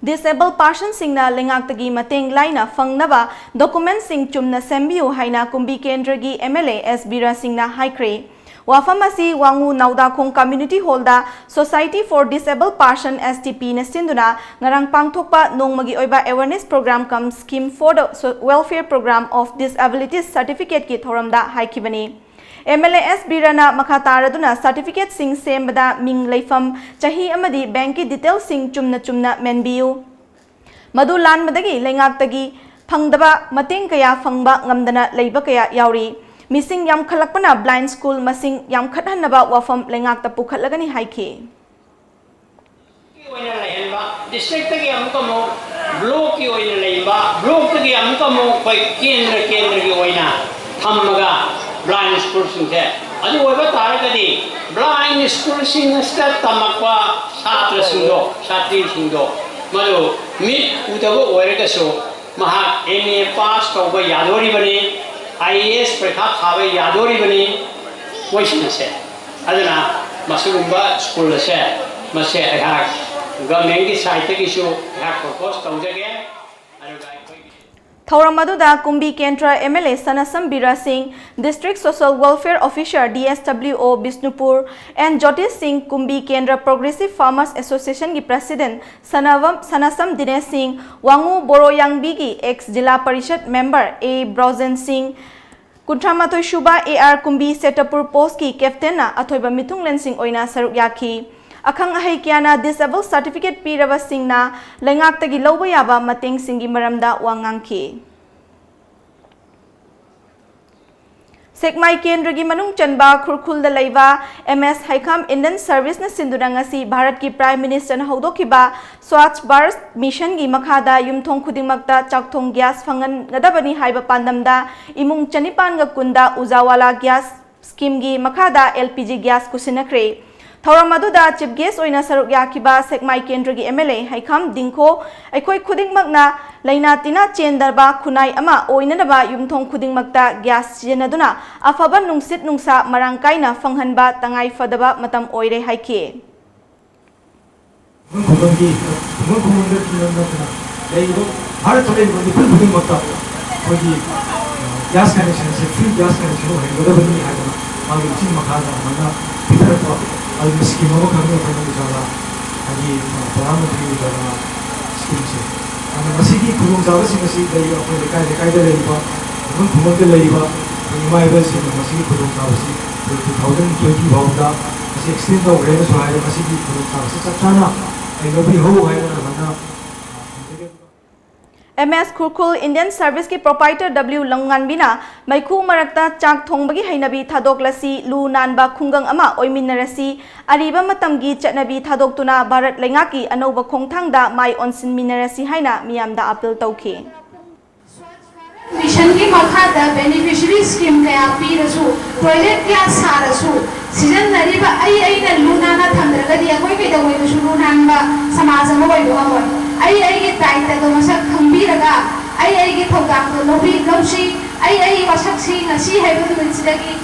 Disabled personꯁꯤꯡꯅ ꯂꯩꯉꯥꯛꯇꯒꯤ ꯃꯇꯦꯡ ꯂꯥꯏꯅ ꯐꯪꯅꯕ documentꯁꯤꯡ ꯆꯨꯝꯅ ꯁꯦꯝꯕꯤꯌꯨ ꯍꯥꯏꯅ ꯀꯨꯝꯕꯤ ꯀꯦꯟꯗ꯭ꯔꯒꯤ MLA S ꯕꯤꯔꯥ ꯁꯤꯡꯅ ꯍꯥꯏꯈ꯭ꯔꯦ꯫ ꯋꯥꯐꯝ ꯑꯁꯤ ꯋꯥꯉꯨ ꯅꯥꯎꯗꯥꯈꯣꯡ Community Hallꯗ Society for Disabled Person, S D Pꯅ ꯁꯤꯟꯗꯨꯅ ꯉꯔꯥꯡ ꯄꯥꯡꯊꯣꯛꯄ ꯅꯣꯡꯃꯒꯤ ꯑꯣꯏꯕ awareness program cum Scheme for the So- Welfare Program of Disabilities Certificateꯀꯤ ꯊꯧꯔꯝꯗ ꯍꯥꯏꯈꯤꯕꯅꯤ꯫ ꯑꯦꯝ ꯑꯦꯜ ꯑꯦ ꯑꯦꯁ ꯕꯤꯔꯅ ꯃꯈꯥ ꯇꯥꯔꯗꯨꯅ ꯁꯥꯔꯇꯤꯐꯤꯀꯦꯠꯁꯤꯡ ꯁꯦꯝꯕꯗ ꯃꯤꯡ, ꯂꯩꯐꯝ, ꯆꯍꯤ ꯑꯃꯗꯤ ꯕꯦꯡꯛꯀꯤ ꯗꯤꯇꯦꯜꯁꯤꯡ ꯆꯨꯝꯅ ꯆꯨꯝꯅ ꯃꯦꯟꯕꯤꯌꯨ꯫ ꯃꯗꯨ ꯂꯥꯟꯕꯗꯒꯤ ꯂꯩꯉꯥꯛꯇꯒꯤ ꯐꯪꯗꯕ ꯃꯇꯦꯡ ꯀꯌꯥ ꯐꯪꯕ ꯉꯝꯗꯅ ꯂꯩꯕ ꯀꯌꯥ ꯌꯥꯎꯔꯤ꯫ ꯃꯤꯁꯤꯡ ꯌꯥꯝꯈꯠꯂꯛꯄꯅ blind school ꯃꯁꯤꯡ ꯌꯥꯝꯈꯠꯍꯟꯅꯕ ꯋꯥꯐꯝ ꯂꯩꯉꯥꯛꯇ ꯄꯨꯈꯠꯂꯒꯅꯤ ꯍꯥꯏꯈꯤ꯫ ꯑꯣꯏꯅ ꯂꯩꯍꯟꯕ, ꯗꯤꯁꯇ꯭ꯔꯤꯛꯇꯒꯤ ꯑꯃꯨꯛꯀ ꯑꯃꯨꯛ ꯕ꯭ꯂꯣꯛꯀꯤ ꯑꯣꯏꯅ ꯂꯩꯕ, ꯕ꯭ꯂꯣꯛꯇꯒꯤ ꯑꯃꯨꯛꯀ ꯑꯃꯨꯛ ꯑꯩꯈꯣꯏ ꯀꯦꯟꯗ꯭ꯔ ꯀꯦꯟꯗ꯭ꯔꯒꯤ ꯑꯣꯏꯅ ꯊꯝꯃꯒ blind schoolꯁꯤꯡꯁꯦ, ꯑꯗꯨ ꯑꯣꯏꯕ ꯇꯥꯔꯒꯗꯤ blind schoolꯁꯤꯡ ꯑꯁꯤꯗ ꯇꯝꯃꯛꯄ ꯁꯥꯇ꯭ꯔꯁꯤꯡꯗꯣ, ꯁꯥꯇ꯭ꯔꯤꯁꯤꯡꯗꯣ, ꯃꯗꯨ ꯃꯤꯠ ꯎꯗꯕ ꯑꯣꯏꯔꯒꯁꯨ ꯃꯍꯥꯛ ꯑꯦꯝ ꯑꯦ ꯄꯥꯁ ꯇꯧꯕ ꯌꯥꯗꯣꯔꯤꯕꯅꯤ, ꯑꯥꯏ ꯑꯦ ꯑꯦꯁ ꯄꯔꯤꯈꯥ ꯊꯥꯕ ꯌꯥꯗꯣꯔꯤꯕꯅꯤ, ꯃꯣꯏꯁꯤꯡ ꯑꯁꯦ꯫ ꯑꯗꯨꯅ ꯃꯁꯤꯒꯨꯝꯕ ꯁ꯭ꯀꯨꯜ ꯑꯁꯦ, ꯃꯁꯦ ꯑꯩꯍꯥꯛ ꯒꯚꯔꯟꯃꯦꯟꯠꯀꯤ ꯁꯥꯏꯠꯇꯒꯤꯁꯨ ꯑꯩꯍꯥꯛ ꯄ꯭ꯔꯣꯄꯣꯁ ꯇꯧꯖꯒꯦ꯫ ꯑꯗꯨꯒ ꯑꯩꯈꯣꯏꯒꯤ ꯊꯧꯔꯝ ꯑꯗꯨꯗ ꯀꯨꯝꯕꯤ ꯀꯦꯟꯗ꯭ꯔ ꯑꯦꯝ ꯑꯦꯜ ꯑꯦ ꯁꯅꯥꯁꯝ ꯕꯤꯔꯥ ꯁꯤꯡ, District Social Welfare Officer, D S W O, Bishnupur, N Jotish Singh, Kumbi ꯀꯦꯟꯗ꯭ꯔ Progressive Farmers Associationꯒꯤ President ꯁꯅꯥꯕꯝ, ꯁꯅꯥꯁꯝ ꯗꯤꯅꯦꯁ ꯁꯤꯡ, ꯋꯥꯉꯨ ꯕꯣꯔꯣꯌꯥꯡꯕꯤꯒꯤ ex ꯖꯤꯂꯥ ꯄꯔꯤꯁꯠ member ꯑꯦ ꯕ꯭ꯔꯣꯖꯦꯟ ꯁꯤꯡ, ꯀꯨꯟꯊ꯭ꯔꯥ ꯃꯥꯊꯣꯏ ꯁꯨꯕ ꯑꯦ ꯑꯥꯔ ꯀꯨꯝꯕꯤ ꯁꯦꯇꯄꯨꯔ ꯄꯣꯁꯀꯤ ꯀꯦꯞꯇꯦꯟꯅ ꯑꯊꯣꯏꯕ ꯃꯤꯊꯨꯡꯂꯦꯟꯁꯤꯡ ꯑꯣꯏꯅ ꯁꯔꯨꯛ ꯌꯥꯈꯤ꯫ ꯑꯈꯪ ꯑꯍꯩ ꯀꯌꯥꯅ disable certificate ꯄꯤꯔꯕꯁꯤꯡꯅ ꯂꯩꯉꯥꯛꯇꯒꯤ ꯂꯧꯕ ꯌꯥꯕ ꯃꯇꯦꯡꯁꯤꯡꯒꯤ ꯃꯔꯝꯗ ꯋꯥ ꯉꯥꯡꯈꯤ꯫ ꯁꯦꯛꯃꯥꯏ ꯀꯦꯟꯗ꯭ꯔꯒꯤ ꯃꯅꯨꯡ ꯆꯟꯕ ꯈꯨꯔꯈꯨꯜꯗ ꯂꯩꯕ ꯑꯦꯝ ꯑꯦꯁ ꯍꯩꯈꯥꯝ Indian Serviceꯅ ꯁꯤꯟꯗꯨꯅ ꯉꯁꯤ ꯚꯥꯔꯠꯀꯤ Prime Ministerꯅ ꯍꯧꯗꯣꯛꯈꯤꯕ Swachh Bharat Missionꯒꯤ ꯃꯈꯥꯗ ꯌꯨꯝꯊꯣꯡ ꯈꯨꯗꯤꯡꯃꯛꯇ ꯆꯥꯛꯊꯣꯡ gas ꯐꯪꯍꯟꯒꯗꯕꯅꯤ ꯍꯥꯏꯕ ꯄꯥꯟꯗꯝꯗ ꯏꯃꯨꯡ ꯆꯅꯤꯄꯥꯟꯒ ꯀꯨꯟꯗ Ujjwala gas schemeꯒꯤ ꯃꯈꯥꯗ L P G gas ꯈꯨꯠꯁꯤꯟꯅꯈ꯭ꯔꯦ꯫ ꯊꯧꯔꯝ ꯑꯗꯨꯗ chief guest ꯑꯣꯏꯅ ꯁꯔꯨꯛ ꯌꯥꯈꯤꯕ ꯁꯦꯛꯃꯥꯏ ꯀꯦꯟꯗ꯭ꯔꯒꯤ M L A ꯍꯩꯈꯥꯝ ꯗꯤꯡꯈꯣ, ꯑꯩꯈꯣꯏ ꯈꯨꯗꯤꯡꯃꯛꯅ ꯂꯥꯏꯅꯥ ꯇꯤꯟꯅꯥ ꯆꯦꯟꯗꯕ ꯈꯨꯟꯅꯥꯏ ꯑꯃ ꯑꯣꯏꯅꯅꯕ ꯌꯨꯝꯊꯣꯡ ꯈꯨꯗꯤꯡꯃꯛꯇ gas ꯁꯤꯖꯤꯟꯅꯗꯨꯅ ꯑꯐꯕ ꯅꯨꯡꯁꯤꯠ ꯅꯨꯡꯁꯥ ꯃꯔꯥꯡ ꯀꯥꯏꯅ ꯐꯪꯍꯟꯕ ꯇꯉꯥꯏ ꯐꯗꯕ ꯃꯇꯝ ꯑꯣꯏꯔꯦ ꯍꯥꯏꯈꯤ꯫ ꯈꯨꯡꯒꯪ ꯈꯨꯡꯒꯪꯒꯤ, ꯈꯨꯡꯒꯪ ꯈꯨꯡꯒꯪꯗ ꯅꯠꯇꯅ ꯂꯩꯔꯤꯕ ꯚꯥꯔꯠꯇ ꯂꯩꯔꯤꯕ ꯃꯤꯄꯨꯝ ꯈꯨꯗꯤꯡꯃꯛꯇ ꯑꯩꯈꯣꯏꯒꯤ, ꯑ, gas connectionꯁꯦ, free gas connection ꯑꯣꯏꯍꯟꯒꯗꯕꯅꯤ ꯍꯥꯏꯗꯅ ꯃꯥꯒꯤ ꯂꯨꯆꯤꯡ ꯃꯈꯥꯗ ꯑꯗꯨꯃꯥꯏꯅ ꯄꯤꯊꯔꯛꯄ, ꯑꯗꯨꯒꯤ scheme ꯑꯃꯈꯛꯅꯤ ꯑꯩꯈꯣꯏꯅ ꯎꯖꯥꯂꯥ, ꯍꯥꯏꯗꯤ, ꯑ, ꯄ꯭ꯔꯙꯥꯟ ꯃꯟꯇ꯭ꯔꯤ ꯎꯖꯥꯂꯥ schemeꯁꯦ꯫ ꯑꯗꯨꯅ ꯃꯁꯤꯒꯤ ꯈꯨꯗꯣꯡꯆꯥꯕꯁꯤꯡ ꯑꯁꯤ ꯂꯩꯔꯤꯕ ꯑꯩꯈꯣꯏ ꯂꯩꯀꯥꯏ ꯂꯩꯀꯥꯏꯗ ꯂꯩꯔꯤꯕ, ꯈꯨꯡꯒꯪ ꯈꯨꯡꯒꯪꯗ ꯂꯩꯔꯤꯕ ꯏꯃꯥ ꯏꯕꯦꯜꯁꯤꯡꯅ ꯃꯁꯤꯒꯤ ꯈꯨꯗꯣꯡꯆꯥꯕꯁꯤ two thousand twenty ꯐꯥꯎꯕꯗ ꯃꯁꯤ extend ꯇꯧꯈ꯭ꯔꯦꯅꯁꯨ ꯍꯥꯏꯔꯦ꯫ ꯃꯁꯤꯒꯤ ꯈꯨꯗꯣꯡꯆꯥꯕꯁꯤ ꯆꯞ ꯆꯥꯅ ꯑꯩ ꯂꯧꯕꯤꯍꯧ ꯍꯥꯏꯅ ꯑꯗꯨꯃꯥꯏꯅ ꯊꯝꯖꯒꯦ꯫ ꯑꯦꯝ ꯑꯦꯁ ꯈꯨꯔꯈꯨꯜ ꯏꯟꯗꯤꯌꯟ ꯁꯔꯚꯤꯁꯀꯤ ꯄ꯭ꯔꯣꯄꯥꯏꯇꯔ ꯗꯕ꯭ꯂꯤꯎ ꯂꯝꯉꯥꯟꯕꯤꯅ ꯃꯩꯈꯨ ꯃꯔꯛꯇ ꯆꯥꯛ ꯊꯣꯡꯕꯒꯤ ꯍꯩꯅꯕꯤ ꯊꯥꯗꯣꯛꯂꯁꯤ, ꯂꯨ ꯅꯥꯟꯕ ꯈꯨꯡꯒꯪ ꯑꯃ ꯑꯣꯏꯃꯤꯟꯅꯔꯁꯤ, ꯑꯔꯤꯕ ꯃꯇꯝꯒꯤ ꯆꯠꯅꯕꯤ ꯊꯥꯗꯣꯛꯇꯨꯅ ꯚꯥꯔꯠ ꯂꯩꯉꯥꯛꯀꯤ ꯑꯅꯧꯕ ꯈꯣꯡꯊꯥꯡꯗ ꯃꯥꯏ ꯑꯣꯟꯁꯤꯟꯃꯤꯟꯅꯔꯁꯤ ꯍꯥꯏꯅ ꯃꯤꯌꯥꯝꯗ ꯑꯥꯄꯤꯜ ꯇꯧꯈꯤ꯫ ꯃꯤꯁꯟꯒꯤ ꯃꯈꯥꯗ ꯕꯦꯅꯤꯐꯤꯁꯔꯤ ꯁ꯭ꯀꯤꯝ ꯀꯌꯥ ꯄꯤꯔꯁꯨ, ꯇꯣꯏꯂꯦꯠ ꯀꯌꯥ ꯁꯥꯔꯁꯨ, ꯁꯤꯖꯤꯟꯅꯔꯤꯕ ꯑꯩ ꯑꯩꯅ ꯂꯨ ꯅꯥꯟꯅ ꯊꯝꯗ꯭ꯔꯒꯗꯤ ꯑꯩꯈꯣꯏ ꯀꯩꯗꯧꯉꯩꯗꯁꯨ ꯂꯨ ꯅꯥꯟꯕ ꯁꯃꯥꯖ ꯑꯃ ꯑꯣꯏꯕ ꯉꯝꯃꯣꯏ꯫ ꯑꯩ ꯑꯩꯒꯤ ꯗꯥꯏꯇꯗꯣ ꯃꯁꯛ ꯈꯪꯕꯤꯔꯒ ꯑꯩ ꯑꯩꯒꯤ ꯊꯧꯗꯥꯡꯗꯣ ꯂꯧꯕꯤ-, ꯂꯧꯁꯤ꯫ ꯑꯩ ꯑꯩꯒꯤ ꯋꯥꯁꯛꯁꯤ ꯉꯁꯤ ꯍꯥꯏꯕ ꯅꯨꯃꯤꯠꯁꯤꯗꯒꯤ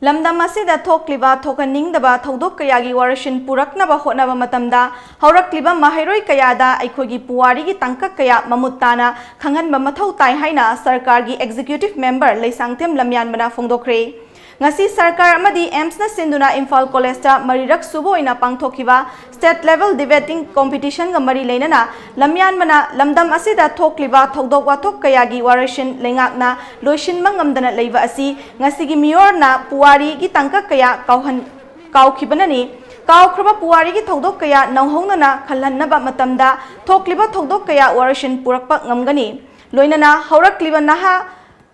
ꯂꯝꯗꯝ ꯑꯁꯤꯗ ꯊꯣꯛꯂꯤꯕ ꯊꯣꯛꯍꯟꯅꯤꯡꯗꯕ ꯊꯧꯗꯣꯛ ꯀꯌꯥꯒꯤ ꯋꯥꯔꯣꯏꯁꯤꯟ ꯄꯨꯔꯛꯅꯕ ꯍꯣꯠꯅꯕ ꯃꯇꯝꯗ ꯍꯧꯔꯛꯂꯤꯕ ꯃꯍꯩꯔꯣꯏ ꯀꯌꯥꯗ ꯑꯩꯈꯣꯏꯒꯤ ꯄꯨꯋꯥꯔꯤꯒꯤ ꯇꯥꯡꯀꯛ ꯀꯌꯥ ꯃꯃꯨꯠ ꯇꯥꯅ ꯈꯪꯍꯟꯕ ꯃꯊꯧ ꯇꯥꯏ ꯍꯥꯏꯅ ꯁꯔꯀꯥꯔꯒꯤ ꯑꯦꯛꯖꯤꯀ꯭ꯌꯨꯇꯤꯚ ꯃꯦꯝꯕꯔ ꯂꯩꯁꯥꯡꯊꯦꯝ ꯂꯝꯌꯥꯟꯕꯅ ꯐꯣꯡꯗꯣꯛꯈ꯭ꯔꯦ꯫ ꯉꯁꯤ ꯁꯔꯀꯥꯔ ꯑꯃꯗꯤ ꯑꯦꯝꯁꯅ ꯁꯤꯟꯗꯨꯅ ꯏꯝꯐꯥꯜ ꯀꯣꯂꯦꯖꯇ ꯃꯔꯤꯔꯛ ꯁꯨꯕ ꯑꯣꯏꯅ ꯄꯥꯡꯊꯣꯛꯈꯤꯕ ꯁ꯭ꯇꯦꯠ ꯂꯦꯚꯦꯜ ꯗꯤꯕꯦꯇꯤꯡ ꯀꯣꯝꯄꯤꯇꯤꯁꯟꯒ ꯃꯔꯤ ꯂꯩꯅꯅ ꯂꯝꯌꯥꯟꯕꯅ ꯂꯝꯗꯝ ꯑꯁꯤꯗ ꯊꯣꯛꯂꯤꯕ ꯊꯧꯗꯣꯛ ꯋꯥꯊꯣꯛ ꯀꯌꯥꯒꯤ ꯋꯥꯔꯣꯏꯁꯤꯟ ꯂꯩꯉꯥꯛꯅ ꯂꯣꯏꯁꯤꯟꯕ ꯉꯝꯗꯅ ꯂꯩꯕ ꯑꯁꯤ ꯉꯁꯤꯒꯤ ꯃꯤꯑꯣꯏꯅ ꯄꯨꯋꯥꯔꯤꯒꯤ ꯇꯥꯡꯀꯛ ꯀꯌꯥ ꯀꯥꯎꯍꯟ-, ꯀꯥꯎꯈꯤꯕꯅꯅꯤ꯫ ꯀꯥꯎꯈ꯭ꯔꯕ ꯄꯨꯋꯥꯔꯤꯒꯤ ꯊꯧꯗꯣꯛ ꯀꯌꯥ ꯅꯧꯍꯧꯅꯅ ꯈꯜꯍꯟꯅꯕ ꯃꯇꯝꯗ ꯊꯣꯛꯂꯤꯕ ꯊꯧꯗꯣꯛ ꯀꯌꯥ ꯋꯥꯔꯣꯏꯁꯤꯟ ꯄꯨꯔꯛꯄ ꯉꯝꯒꯅꯤ꯫ ꯂꯣꯏꯅꯅ ꯍꯧꯔꯛꯂꯤꯕ ꯅꯍꯥ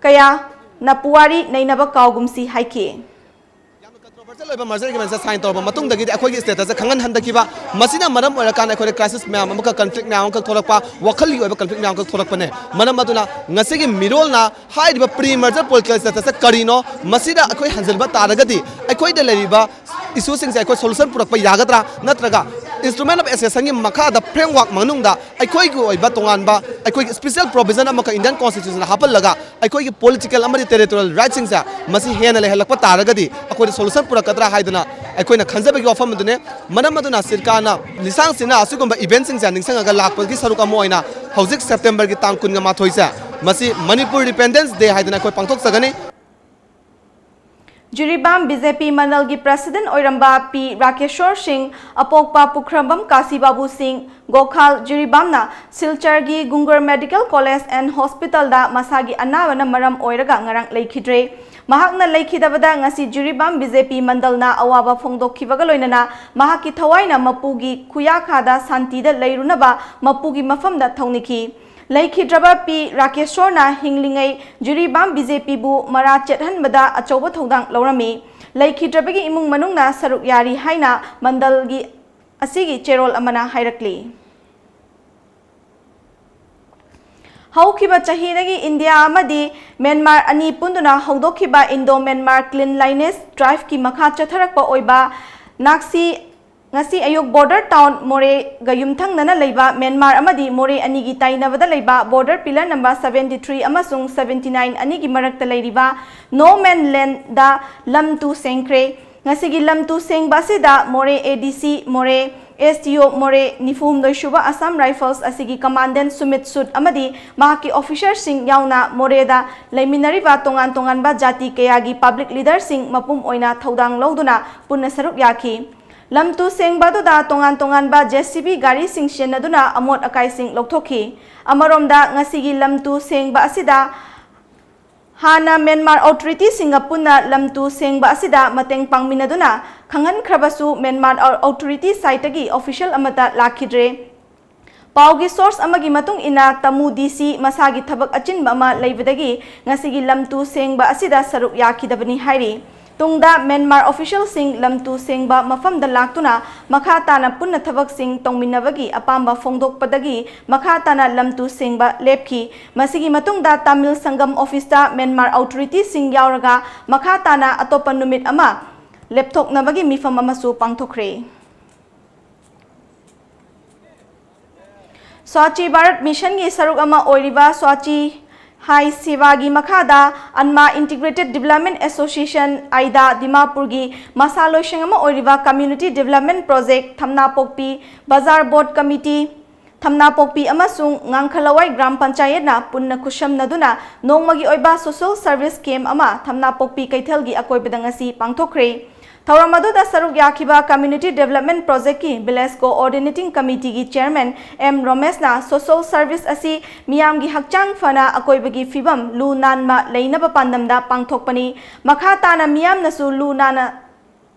ꯀꯌꯥꯅ ꯄꯨꯋꯥꯔꯤ ꯅꯩꯅꯕ ꯀꯥꯎꯒꯨꯝꯁꯤ ꯍꯥꯏꯈꯤ꯫ ꯌꯥꯝꯅ controversial ꯑꯣꯏꯕ merger agreement ꯁꯦ sign ꯇꯧꯔꯕ ꯃꯇꯨꯡꯗꯒꯤꯗꯤ ꯑꯩꯈꯣꯏꯒꯤ status ꯁꯦ ꯈꯪꯍꯟ ꯍꯟꯗꯈꯤꯕ, ꯃꯁꯤꯅ ꯃꯔꯝ ꯑꯣꯏꯔꯀꯥꯟꯗ ꯑꯩꯈꯣꯏꯗ crisis ꯃꯌꯥꯝ ꯑꯃꯈꯛ, conflict ꯃꯌꯥꯝ ꯑꯃꯈꯛ ꯊꯣꯛꯂꯛꯄ, ꯋꯥꯈꯜꯒꯤ ꯑꯣꯏꯕ conflict ꯃꯌꯥꯝ ꯑꯃꯈꯛ ꯊꯣꯛꯂꯛꯄꯅꯦ꯫ ꯃꯔꯝ ꯑꯗꯨꯅ ꯉꯁꯤꯒꯤ ꯃꯤꯔꯣꯜꯅ ꯍꯥꯏꯔꯤꯕ pre merger political status ꯁꯦ ꯀꯔꯤꯅꯣ, ꯃꯁꯤꯗ ꯑꯩꯈꯣꯏ ꯍꯟꯖꯤꯟꯕ ꯇꯥꯔꯒꯗꯤ ꯑꯩꯈꯣꯏꯗ ꯂꯩꯔꯤꯕ issue ꯁꯤꯡꯁꯦ ꯑꯩꯈꯣꯏ solution ꯄꯨꯔꯛꯄ ꯌꯥꯒꯗ꯭ꯔꯥ, ꯅꯠꯇ꯭ꯔꯒ instrument of accession ꯒꯤ ꯃꯈꯥꯗ framework ꯃꯅꯨꯡꯗ ꯑꯩꯈꯣꯏꯒꯤ ꯑꯣꯏꯕ ꯇꯣꯉꯥꯟꯕ ꯑꯩꯈꯣꯏꯒꯤ special provision ꯑꯃꯈꯛ Indian Constitution ꯗ ꯍꯥꯞꯍꯜꯂꯒ ꯑꯩꯈꯣꯏꯒꯤ political ꯑꯃꯗꯤ territorial right ꯁꯤꯡꯁꯦ ꯃꯁꯤ ꯍꯦꯟꯅ ꯂꯩꯍꯜꯂꯛꯄ ꯇꯥꯔꯒꯗꯤ ꯑꯩꯈꯣꯏꯗ solution ꯄꯨꯔꯛꯀꯗ꯭ꯔꯥ ꯍꯥꯏꯗꯨꯅ ꯑꯩꯈꯣꯏꯅ ꯈꯟꯖꯕꯒꯤ ꯋꯥꯐꯝ ꯑꯗꯨꯅꯤ꯫ ꯃꯔꯝ ꯑꯗꯨꯅ ꯁꯔꯀꯥꯔꯅ ꯂꯤꯁꯥꯡꯁꯤꯟꯅ ꯑꯁꯤꯒꯨꯝꯕ event ꯁꯤꯡꯁꯦ ꯅꯤꯡꯁꯤꯡꯉꯒ ꯂꯥꯛꯄꯒꯤ ꯁꯔꯨꯛ ꯑꯃ ꯑꯣꯏꯅ ꯍꯧꯖꯤꯛ September ꯒꯤ ꯇꯥꯡ ꯀꯨꯟꯒ ꯃꯥꯊꯣꯏꯁꯦ ꯃꯁꯤ Manipur Independence Day ꯍꯥꯏꯗꯅ ꯑꯩꯈꯣꯏ ꯄꯥꯡꯊꯣꯛꯆꯒꯅꯤ꯫ ꯖꯤꯔꯤꯕꯥꯝ ꯕꯤ ꯖꯦ ꯄꯤ ꯃꯟꯗꯜꯒꯤ ꯄ꯭ꯔꯦꯁꯤꯗꯦꯟꯠ ꯑꯣꯏꯔꯝꯕ ꯄꯤ ꯔꯥꯀꯦꯁꯣꯔ ꯁꯤꯡ, ꯑꯄꯣꯛꯄ ꯄꯨꯈ꯭ꯔꯝꯕꯝ ꯀꯥꯁꯤ ꯕꯥꯕꯨ ꯁꯤꯡ, ꯒꯣꯈꯥꯜ, ꯖꯤꯔꯤꯕꯥꯝꯅ ꯁꯤꯜꯆꯔꯒꯤ ꯒꯨꯡꯒꯔ ꯃꯦꯗꯤꯀꯦꯜ ꯀꯣꯂꯦꯖ ꯑꯦꯟ ꯍꯣꯁꯄꯤꯇꯥꯜꯗ ꯃꯁꯥꯒꯤ ꯑꯅꯥꯕꯅ ꯃꯔꯝ ꯑꯣꯏꯔꯒ ꯉꯔꯥꯡ ꯂꯩꯈꯤꯗ꯭ꯔꯦ꯫ ꯃꯍꯥꯛꯅ ꯂꯩꯈꯤꯗꯕꯗ ꯉꯁꯤ ꯖꯤꯔꯤꯕꯥꯝ ꯕꯤ ꯖꯦ ꯄꯤ ꯃꯟꯗꯜꯅ ꯑꯋꯥꯕ ꯐꯣꯡꯗꯣꯛꯈꯤꯕꯒ ꯂꯣꯏꯅꯅ ꯃꯍꯥꯛꯀꯤ ꯊꯋꯥꯏꯅ ꯃꯄꯨꯒꯤ ꯈꯨꯌꯥꯈꯥꯗ ꯁꯥꯟꯇꯤꯗ ꯂꯩꯔꯨꯅꯕ ꯃꯄꯨꯒꯤ ꯃꯐꯝꯗ ꯊꯧꯅꯤꯈꯤ꯫ ꯂꯩꯈꯤꯗ꯭ꯔꯕ ꯄꯤ ꯔꯥꯀꯦꯁꯣꯔꯅ ꯍꯤꯡꯂꯤꯉꯩ ꯖꯤꯔꯤꯕꯥꯝ ꯕꯤ ꯖꯦ ꯄꯤꯕꯨ ꯃꯔꯥ ꯆꯦꯠꯍꯟꯕꯗ ꯑꯆꯧꯕ ꯊꯧꯗꯥꯡ ꯂꯧꯔꯝꯃꯤ꯫ ꯂꯩꯈꯤꯗ꯭ꯔꯕꯒꯤ ꯏꯃꯨꯡ ꯃꯅꯨꯡꯅ ꯁꯔꯨꯛ ꯌꯥꯔꯤ ꯍꯥꯏꯅ ꯃꯟꯗꯜꯒꯤ ꯑꯁꯤꯒꯤ ꯆꯦꯔꯣꯜ ꯑꯃꯅ ꯍꯥꯏꯔꯛꯂꯤ꯫ ꯍꯧꯈꯤꯕ ꯆꯍꯤꯗꯒꯤ ꯏꯟꯗꯤꯌꯥ ꯑꯃꯗꯤ ꯃ꯭ꯌꯥꯟꯃꯥꯔ ꯑꯅꯤ ꯄꯨꯟꯗꯨꯅ ꯍꯧꯗꯣꯛꯈꯤꯕ ꯏꯟꯗꯣ ꯃ꯭ꯌꯥꯟꯃꯥꯔ ꯀ꯭ꯂꯤꯟꯂꯥꯏꯅꯦꯁ ꯗ꯭ꯔꯥꯏꯚꯀꯤ ꯃꯈꯥ ꯆꯠꯊꯔꯛꯄ ꯑꯣꯏꯕ ꯅꯥꯛꯁꯤ ꯉꯁꯤ ꯑꯌꯨꯛ ꯕꯣꯔꯗꯔ ꯇꯥꯎꯟ ꯃꯣꯔꯦꯒ ꯌꯨꯝꯊꯪꯅꯅ ꯂꯩꯕ ꯃ꯭ꯌꯥꯟꯃꯥꯔ ꯑꯃꯗꯤ ꯃꯣꯔꯦ ꯑꯅꯤꯒꯤ ꯇꯥꯏꯅꯕꯗ ꯂꯩꯕ border pillar number seventy three ꯑꯃꯁꯨꯡ seventy nine ꯑꯅꯤꯒꯤ ꯃꯔꯛꯇ ꯂꯩꯔꯤꯕ no man landꯗ ꯂꯝ ꯇꯨ ꯁꯦꯡꯈ꯭ꯔꯦ꯫ ꯉꯁꯤꯒꯤ ꯂꯝ ꯇꯨ ꯁꯦꯡꯕ ꯑꯁꯤꯗ ꯃꯣꯔꯦ A D C ꯃꯣꯔꯦ, S D O ꯃꯣꯔꯦ, ꯅꯤꯐꯨ ꯍꯨꯝꯗꯣꯏ ꯁꯨꯕ Assam Rifles ꯑꯁꯤꯒꯤ commandant ꯁꯨꯃꯤꯠ ꯁꯨꯠ ꯑꯃꯗꯤ ꯃꯍꯥꯛꯀꯤ officerꯁꯤꯡ ꯌꯥꯎꯅ ꯃꯣꯔꯦꯗ ꯂꯩꯃꯤꯟꯅꯔꯤꯕ ꯇꯣꯉꯥꯟ ꯇꯣꯉꯥꯟꯕ ꯖꯥꯇꯤ ꯀꯌꯥꯒꯤ public leaderꯁꯤꯡ ꯃꯄꯨꯝ ꯑꯣꯏꯅ ꯊꯧꯗꯥꯡ ꯂꯧꯗꯨꯅ ꯄꯨꯟꯅ ꯁꯔꯨꯛ ꯌꯥꯈꯤ꯫ ꯂꯝ ꯇꯨ ꯁꯦꯡꯕ ꯑꯗꯨꯗ ꯇꯣꯉꯥꯟ ꯇꯣꯉꯥꯟꯕ J C B ꯒꯥꯔꯤꯁꯤꯡ ꯁꯤꯖꯤꯟꯅꯗꯨꯅ ꯑꯃꯣꯠ ꯑꯀꯥꯏꯁꯤꯡ ꯂꯧꯊꯣꯛꯈꯤ꯫ ꯑꯃꯔꯣꯝꯗ ꯉꯁꯤꯒꯤ ꯂꯝ ꯇꯨ ꯁꯦꯡꯕ ꯑꯁꯤꯗ ꯍꯥꯟꯅ ꯃ꯭ꯌꯥꯟꯃꯥꯔ authorityꯁꯤꯡꯒ ꯄꯨꯟꯅ ꯂꯝ ꯇꯨ ꯁꯦꯡꯕ ꯑꯁꯤꯗ ꯃꯇꯦꯡ ꯄꯥꯡꯃꯤꯟꯅꯗꯨꯅ ꯈꯪꯍꯟꯈ꯭ꯔꯕꯁꯨ ꯃ꯭ꯌꯥꯟꯃꯥꯔ authority sideꯇꯒꯤ official ꯑꯃꯠꯇ ꯂꯥꯛꯈꯤꯗ꯭ꯔꯦ꯫ ꯄꯥꯎꯒꯤ source ꯑꯃꯒꯤ ꯃꯇꯨꯡ ꯏꯟꯅ ꯇꯃꯨ D C ꯃꯁꯥꯒꯤ ꯊꯕꯛ ꯑꯆꯤꯟꯕ ꯑꯃ ꯂꯩꯕꯗꯒꯤ ꯉꯁꯤꯒꯤ ꯂꯝ ꯇꯨ ꯁꯦꯡꯕ ꯑꯁꯤꯗ ꯁꯔꯨꯛ ꯌꯥꯈꯤꯗꯕꯅꯤ ꯍꯥꯏꯔꯤ꯫ ꯇꯨꯡꯗ ꯃ꯭ꯌꯥꯟꯃꯥꯔ officialꯁꯤꯡ ꯂꯝ ꯇꯨ ꯁꯦꯡꯕ ꯃꯐꯝꯗ ꯂꯥꯛꯇꯨꯅ ꯃꯈꯥ ꯇꯥꯅ ꯄꯨꯟꯅ ꯊꯕꯛꯁꯤꯡ ꯇꯧꯃꯤꯟꯅꯕꯒꯤ ꯑꯄꯥꯝꯕ ꯐꯣꯡꯗꯣꯛꯄꯗꯒꯤ ꯃꯈꯥ ꯇꯥꯅ ꯂꯝ ꯇꯨ ꯁꯦꯡꯕ ꯂꯦꯞꯈꯤ꯫ ꯃꯁꯤꯒꯤ ꯃꯇꯨꯡꯗ ꯇꯥꯃꯤꯜ ꯁꯪꯒꯝ officeꯇ ꯃ꯭ꯌꯥꯟꯃꯥꯔ authorityꯁꯤꯡ ꯌꯥꯎꯔꯒ ꯃꯈꯥ ꯇꯥꯅ ꯑꯇꯣꯞꯄ ꯅꯨꯃꯤꯠ ꯑꯃ ꯂꯦꯞꯊꯣꯛꯅꯕꯒꯤ ꯃꯤꯐꯝ ꯑꯃꯁꯨ ꯄꯥꯡꯊꯣꯛꯈ꯭ꯔꯦ꯫ ꯁ꯭ꯋꯥꯆꯤ ꯚꯥꯔꯠ ꯃꯤꯁꯟꯒꯤ ꯁꯔꯨꯛ ꯑꯃ ꯑꯣꯏꯔꯤꯕ ꯁ꯭ꯋꯥꯆꯤ ꯍꯥꯏ ꯁꯦꯕꯥꯒꯤ ꯃꯈꯥꯗ ꯑꯟꯃꯥ Integrated Development Association, ꯑꯥꯏꯗꯥ, ꯗꯤꯃꯥꯄꯨꯔꯒꯤ ꯃꯁꯥ ꯂꯣꯏꯁꯪ ꯑꯃ ꯑꯣꯏꯔꯤꯕ Community Development Project ꯊꯝꯅꯥꯄꯣꯛꯄꯤ ꯕꯖꯥꯔ ꯕꯣꯠ ꯀꯃꯤꯇꯤ, ꯊꯝꯅꯥꯄꯣꯛꯄꯤ ꯑꯃꯁꯨꯡ ꯉꯥꯡꯈꯂꯋꯥꯏ ꯒ꯭ꯔꯥꯝ ꯄꯟꯆꯥꯌꯠꯅ ꯄꯨꯟꯅ ꯈꯨꯠꯁꯝꯅꯗꯨꯅ ꯅꯣꯡꯃꯒꯤ ꯑꯣꯏꯕ social service camp ꯑꯃ ꯊꯝꯅꯥꯄꯣꯛꯄꯤ ꯀꯩꯊꯦꯜꯒꯤ ꯑꯀꯣꯏꯕꯗ ꯉꯁꯤ ꯄꯥꯡꯊꯣꯛꯈ꯭ꯔꯦ꯫ ꯊꯧꯔꯝ ꯑꯗꯨꯗ ꯁꯔꯨꯛ ꯌꯥꯈꯤꯕ Community Development Projectꯀꯤ Village Coordinating Committeeꯒꯤ Chairman ꯑꯦꯝ ꯔꯣꯃꯦꯁꯅ social service ꯑꯁꯤ ꯃꯤꯌꯥꯝꯒꯤ ꯍꯛꯆꯥꯡ ꯐꯅ, ꯑꯀꯣꯏꯕꯒꯤ ꯐꯤꯕꯝ ꯂꯨ ꯅꯥꯟꯕ ꯂꯩꯅꯕ ꯄꯥꯟꯗꯝꯗ ꯄꯥꯡꯊꯣꯛꯄꯅꯤ꯫ ꯃꯈꯥ ꯇꯥꯅ ꯃꯤꯌꯥꯝꯅꯁꯨ ꯂꯨ ꯅꯥꯟꯅ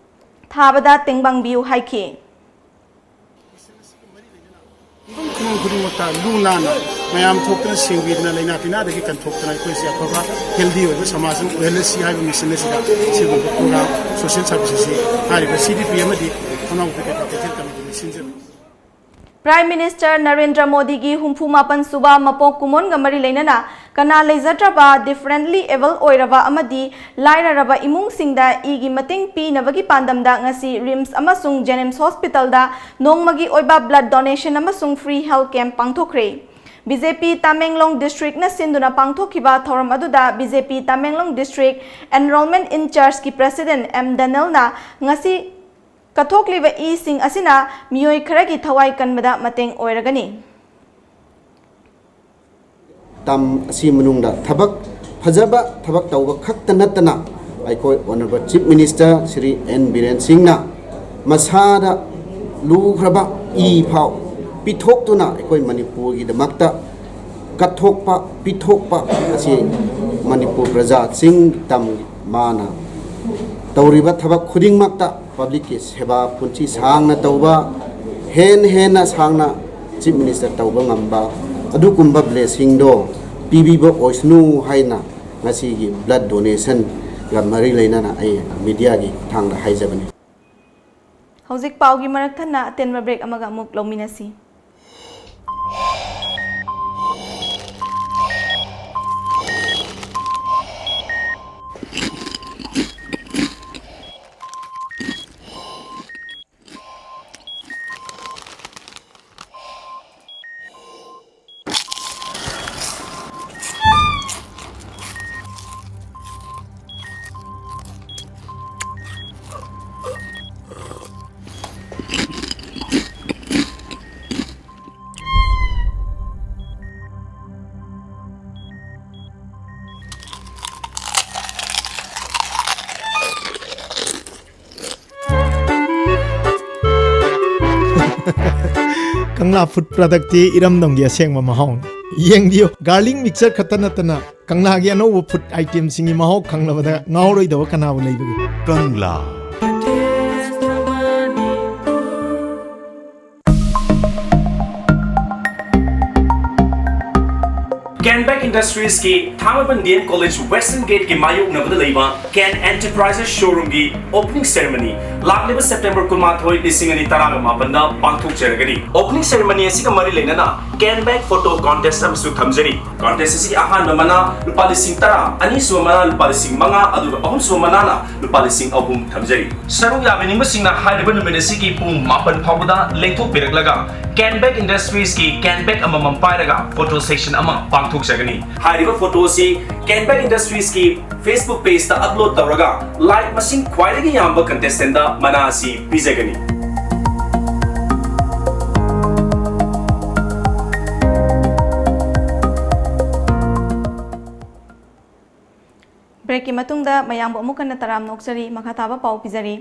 ꯊꯥꯕꯗ ꯇꯦꯡꯕꯥꯡꯕꯤꯌꯨ ꯍꯥꯏꯈꯤ꯫ ꯃꯐꯝ ꯈꯨꯗꯤꯡꯃꯛꯇ ꯂꯨ ꯅꯥꯟꯅ ꯃꯌꯥꯝ ꯊꯣꯛꯇꯨꯅ ꯁꯦꯡꯕꯤꯗꯨꯅ ꯂꯥꯏꯅꯥ ꯇꯤꯟꯅꯥꯗꯒꯤ ꯀꯟꯊꯣꯛꯇꯨꯅ ꯑꯩꯈꯣꯏꯁꯦ ꯑꯐꯕ healthy ꯑꯣꯏꯕ ꯁꯃꯥꯖ ꯑꯃ ꯑꯣꯏꯍꯜꯂꯁꯤ ꯍꯥꯏꯕ mission ꯑꯁꯤꯗ ꯁꯤꯒꯨꯝꯕ program, social service ꯑꯁꯤ ꯍꯥꯏꯔꯤꯕ CDP ꯑꯃꯗꯤ ꯊꯝꯅꯥꯄꯣꯛꯄꯤ ꯀꯩꯊꯦꯜ committeeꯅ ꯁꯤꯟꯖꯕꯅꯤ꯫ Prime Minister ꯅꯔꯦꯟꯗ꯭ꯔ ꯃꯣꯗꯤꯒꯤ ꯍꯨꯝꯐꯨ ꯃꯥꯄꯟ ꯁꯨꯕ ꯃꯄꯣꯛ ꯀꯨꯝꯑꯣꯟꯒ ꯃꯔꯤ ꯂꯩꯅꯅ ꯀꯅꯥ ꯂꯩꯖꯗ꯭ꯔꯕ, differently abled ꯑꯣꯏꯔꯕ ꯑꯃꯗꯤ ꯂꯥꯏꯔꯔꯕ ꯏꯃꯨꯡꯁꯤꯡꯗ ꯏꯒꯤ ꯃꯇꯦꯡ ꯄꯤꯅꯕꯒꯤ ꯄꯥꯟꯗꯝꯗ ꯉꯁꯤ RIMS ꯑꯃꯁꯨꯡ JNIMS Hospitalꯗ ꯅꯣꯡꯃꯒꯤ ꯑꯣꯏꯕ blood donation ꯑꯃꯁꯨꯡ free health camp ꯄꯥꯡꯊꯣꯛꯈ꯭ꯔꯦ꯫ BJP Tamenglong districtꯅ ꯁꯤꯟꯗꯨꯅ ꯄꯥꯡꯊꯣꯛꯈꯤꯕ ꯊꯧꯔꯝ ꯑꯗꯨꯗ BJP Tamenglong district enrollment in chargeꯀꯤ president ꯑꯦꯝ ꯗꯅꯦꯜꯅ ꯉꯁꯤ ꯀꯠꯊꯣꯛꯂꯤꯕ ꯏꯁꯤꯡ ꯑꯁꯤꯅ ꯃꯤꯑꯣꯏ ꯈꯔꯒꯤ ꯊꯋꯥꯏ ꯀꯟꯕꯗ ꯃꯇꯦꯡ ꯑꯣꯏꯔꯒꯅꯤ꯫ ꯇꯝ ꯑꯁꯤ ꯃꯅꯨꯡꯗ ꯊꯕꯛ ꯐꯖꯕ ꯊꯕꯛ ꯇꯧꯕ ꯈꯛꯇ ꯅꯠꯇꯅ ꯑꯩꯈꯣꯏ Honourable Chief Minister Shri N Biren ꯁꯤꯡꯅ ꯃꯁꯥꯗ ꯂꯨꯈ꯭ꯔꯕ ꯏ ꯐꯥꯎ ꯄꯤꯊꯣꯛꯇꯨꯅ ꯑꯩꯈꯣꯏ ꯃꯅꯤꯄꯨꯔꯒꯤꯗꯃꯛꯇ ꯀꯠꯊꯣꯛꯄ, ꯄꯤꯊꯣꯛꯄ ꯑꯁꯤ ꯃꯅꯤꯄꯨꯔ ꯄ꯭ꯔꯖꯥꯁꯤꯡ ꯇꯝ ꯃꯥꯅ ꯇꯧꯔꯤꯕ ꯊꯕꯛ ꯈꯨꯗꯤꯡꯃꯛꯇ publicꯀꯤ ꯁꯦꯕꯥ ꯄꯨꯟꯁꯤ ꯁꯥꯡꯅ ꯇꯧꯕ, ꯍꯦꯟꯅ ꯍꯦꯟꯅ ꯁꯥꯡꯅ Chief Minister ꯇꯧꯕ ꯉꯝꯕ ꯑꯗꯨꯒꯨꯝꯕ blessingꯗꯣ ꯄꯤꯕꯤꯕ ꯑꯣꯏꯁꯅꯨ ꯍꯥꯏꯅ ꯉꯁꯤꯒꯤ blood donationꯒ ꯃꯔꯤ ꯂꯩꯅꯅ ꯑꯩ mediaꯒꯤ ꯈꯨꯠꯊꯥꯡꯗ ꯍꯥꯏꯖꯕꯅꯤ꯫ ꯍꯧꯖꯤꯛ ꯄꯥꯎꯒꯤ ꯃꯔꯛ ꯊꯠꯅ ꯑꯇꯦꯟꯕ break ꯑꯃꯒ ꯑꯃꯨꯛ ꯂꯧꯃꯤꯟꯅꯁꯤ꯫ ꯀꯪꯂꯥ ꯐꯨꯗ ꯄ꯭ꯔꯗꯛꯇꯤ ꯏꯔꯝꯗꯝꯒꯤ ꯑꯁꯦꯡꯕ ꯃꯍꯥꯎꯅꯤ꯫ ꯌꯦꯡꯕꯤꯌꯨ, ꯒꯥꯔꯂꯤꯛ ꯃꯤꯛꯆꯔ ꯈꯛꯇ ꯅꯠꯇꯅ ꯀꯪꯂꯥꯒꯤ ꯑꯅꯧꯕ ꯐꯨꯗ ꯑꯥꯏꯇꯦꯝꯁꯤꯡꯒꯤ ꯃꯍꯥꯎ ꯈꯪꯂꯕꯗ ꯉꯥꯎꯔꯣꯏꯗꯕ ꯀꯅꯥꯕꯨ ꯂꯩꯕꯒꯦ? ꯀꯪꯂꯥ꯫ ꯀꯦꯟꯕꯦꯛ ꯏꯟꯗꯁꯇ꯭ꯔꯤꯁꯀꯤ ꯊꯥꯡꯃꯩꯕꯟ ꯗꯤ ꯑꯦꯝ ꯀꯣꯂꯦꯖ ꯋꯦꯁꯇꯔꯟ ꯒꯦꯠꯀꯤ ꯃꯥꯌꯣꯛꯅꯕꯗ ꯂꯩꯕ ꯀꯦꯟ ꯑꯦꯟꯇꯔꯄ꯭ꯔꯥꯏꯖꯦꯁ ꯁꯣꯔꯨꯝꯒꯤ ꯑꯣꯄꯅꯤꯡ ꯁꯦꯔꯦꯃꯅꯤ ꯂꯥꯛꯂꯤꯕ ꯁꯦꯞꯇꯦꯝꯕꯔ ꯀꯨꯟꯃꯥꯊꯣꯏ, ꯂꯤꯁꯤꯡ ꯑꯅꯤ ꯇꯔꯥꯒ ꯃꯥꯄꯟꯗ ꯄꯥꯡꯊꯣꯛꯆꯔꯒꯅꯤ꯫ ꯑꯣꯄꯅꯤꯡ ꯁꯦꯔꯦꯃꯅꯤ ꯑꯁꯤꯒ ꯃꯔꯤ ꯂꯩꯅꯅ ꯀꯦꯟꯕꯦꯛ ꯐꯣꯇꯣ ꯀꯣꯟꯇꯦꯁ ꯑꯃꯁꯨ ꯊꯝꯖꯔꯤ꯫ ꯀꯣꯟꯇꯦꯁ ꯑꯁꯤꯒꯤ ꯑꯍꯥꯟꯕ ꯃꯅꯥ ꯂꯨꯄꯥ ꯂꯤꯁꯤꯡ ꯇꯔꯥ, ꯑꯅꯤꯁꯨꯕ ꯃꯅꯥ ꯂꯨꯄꯥ ꯂꯤꯁꯤꯡ ꯃꯉꯥ, ꯑꯗꯨꯒ ꯑꯍꯨꯝꯁꯨꯕ ꯃꯅꯥꯅ ꯂꯨꯄꯥ ꯂꯤꯁꯤꯡ ꯑꯍꯨꯝ ꯊꯝꯖꯔꯤ꯫ ꯁꯔꯨꯛ ꯌꯥꯕꯤꯅꯤꯡꯕꯁꯤꯡꯅ ꯍꯥꯏꯔꯤꯕ ꯅꯨꯃꯤꯠ ꯑꯁꯤꯒꯤ ꯄꯨꯡ ꯃꯥꯄꯟ ꯐꯥꯎꯕꯗ ꯂꯦꯡꯊꯣꯛꯄꯤꯔꯛꯂꯒ ꯀꯦꯟꯕꯦꯛ ꯏꯟꯗꯁꯇ꯭ꯔꯤꯁꯀꯤ ꯀꯦꯟꯕꯦꯛ ꯑꯃꯃꯝ ꯄꯥꯏꯔꯒ ꯐꯣꯇꯣ ꯁꯦꯁꯟ ꯑꯃ ꯄꯥꯡꯊꯣꯛꯆꯒꯅꯤ꯫ ꯍꯥꯏꯔꯤꯕ ꯐꯣꯇꯣ ꯑꯁꯤ ꯀꯦꯟꯕꯦꯛ ꯏꯟꯗꯁꯇ꯭ꯔꯤꯁꯀꯤ ꯐꯦꯁꯕꯨꯛ ꯄꯦꯖꯇ ꯑꯞꯂꯣꯗ ꯇꯧꯔꯒ ꯂꯥꯏꯛ ꯃꯁꯤꯡ ꯈ꯭ꯋꯥꯏꯗꯒꯤ ꯌꯥꯝꯕ ꯀꯟꯇꯦꯁꯇꯦꯟꯗ ꯃꯅꯥ ꯑꯁꯤ ꯄꯤꯖꯒꯅꯤ꯫ ꯕ꯭ꯔꯦꯛꯀꯤ ꯃꯇꯨꯡꯗ ꯃꯌꯥꯝꯕꯨ ꯑꯃꯨꯛ ꯍꯟꯅ ꯇꯔꯥꯝꯅ ꯑꯣꯛꯆꯔꯤ꯫ ꯃꯈꯥ ꯇꯥꯕ ꯄꯥꯎ ꯄꯤꯖꯔꯤ꯫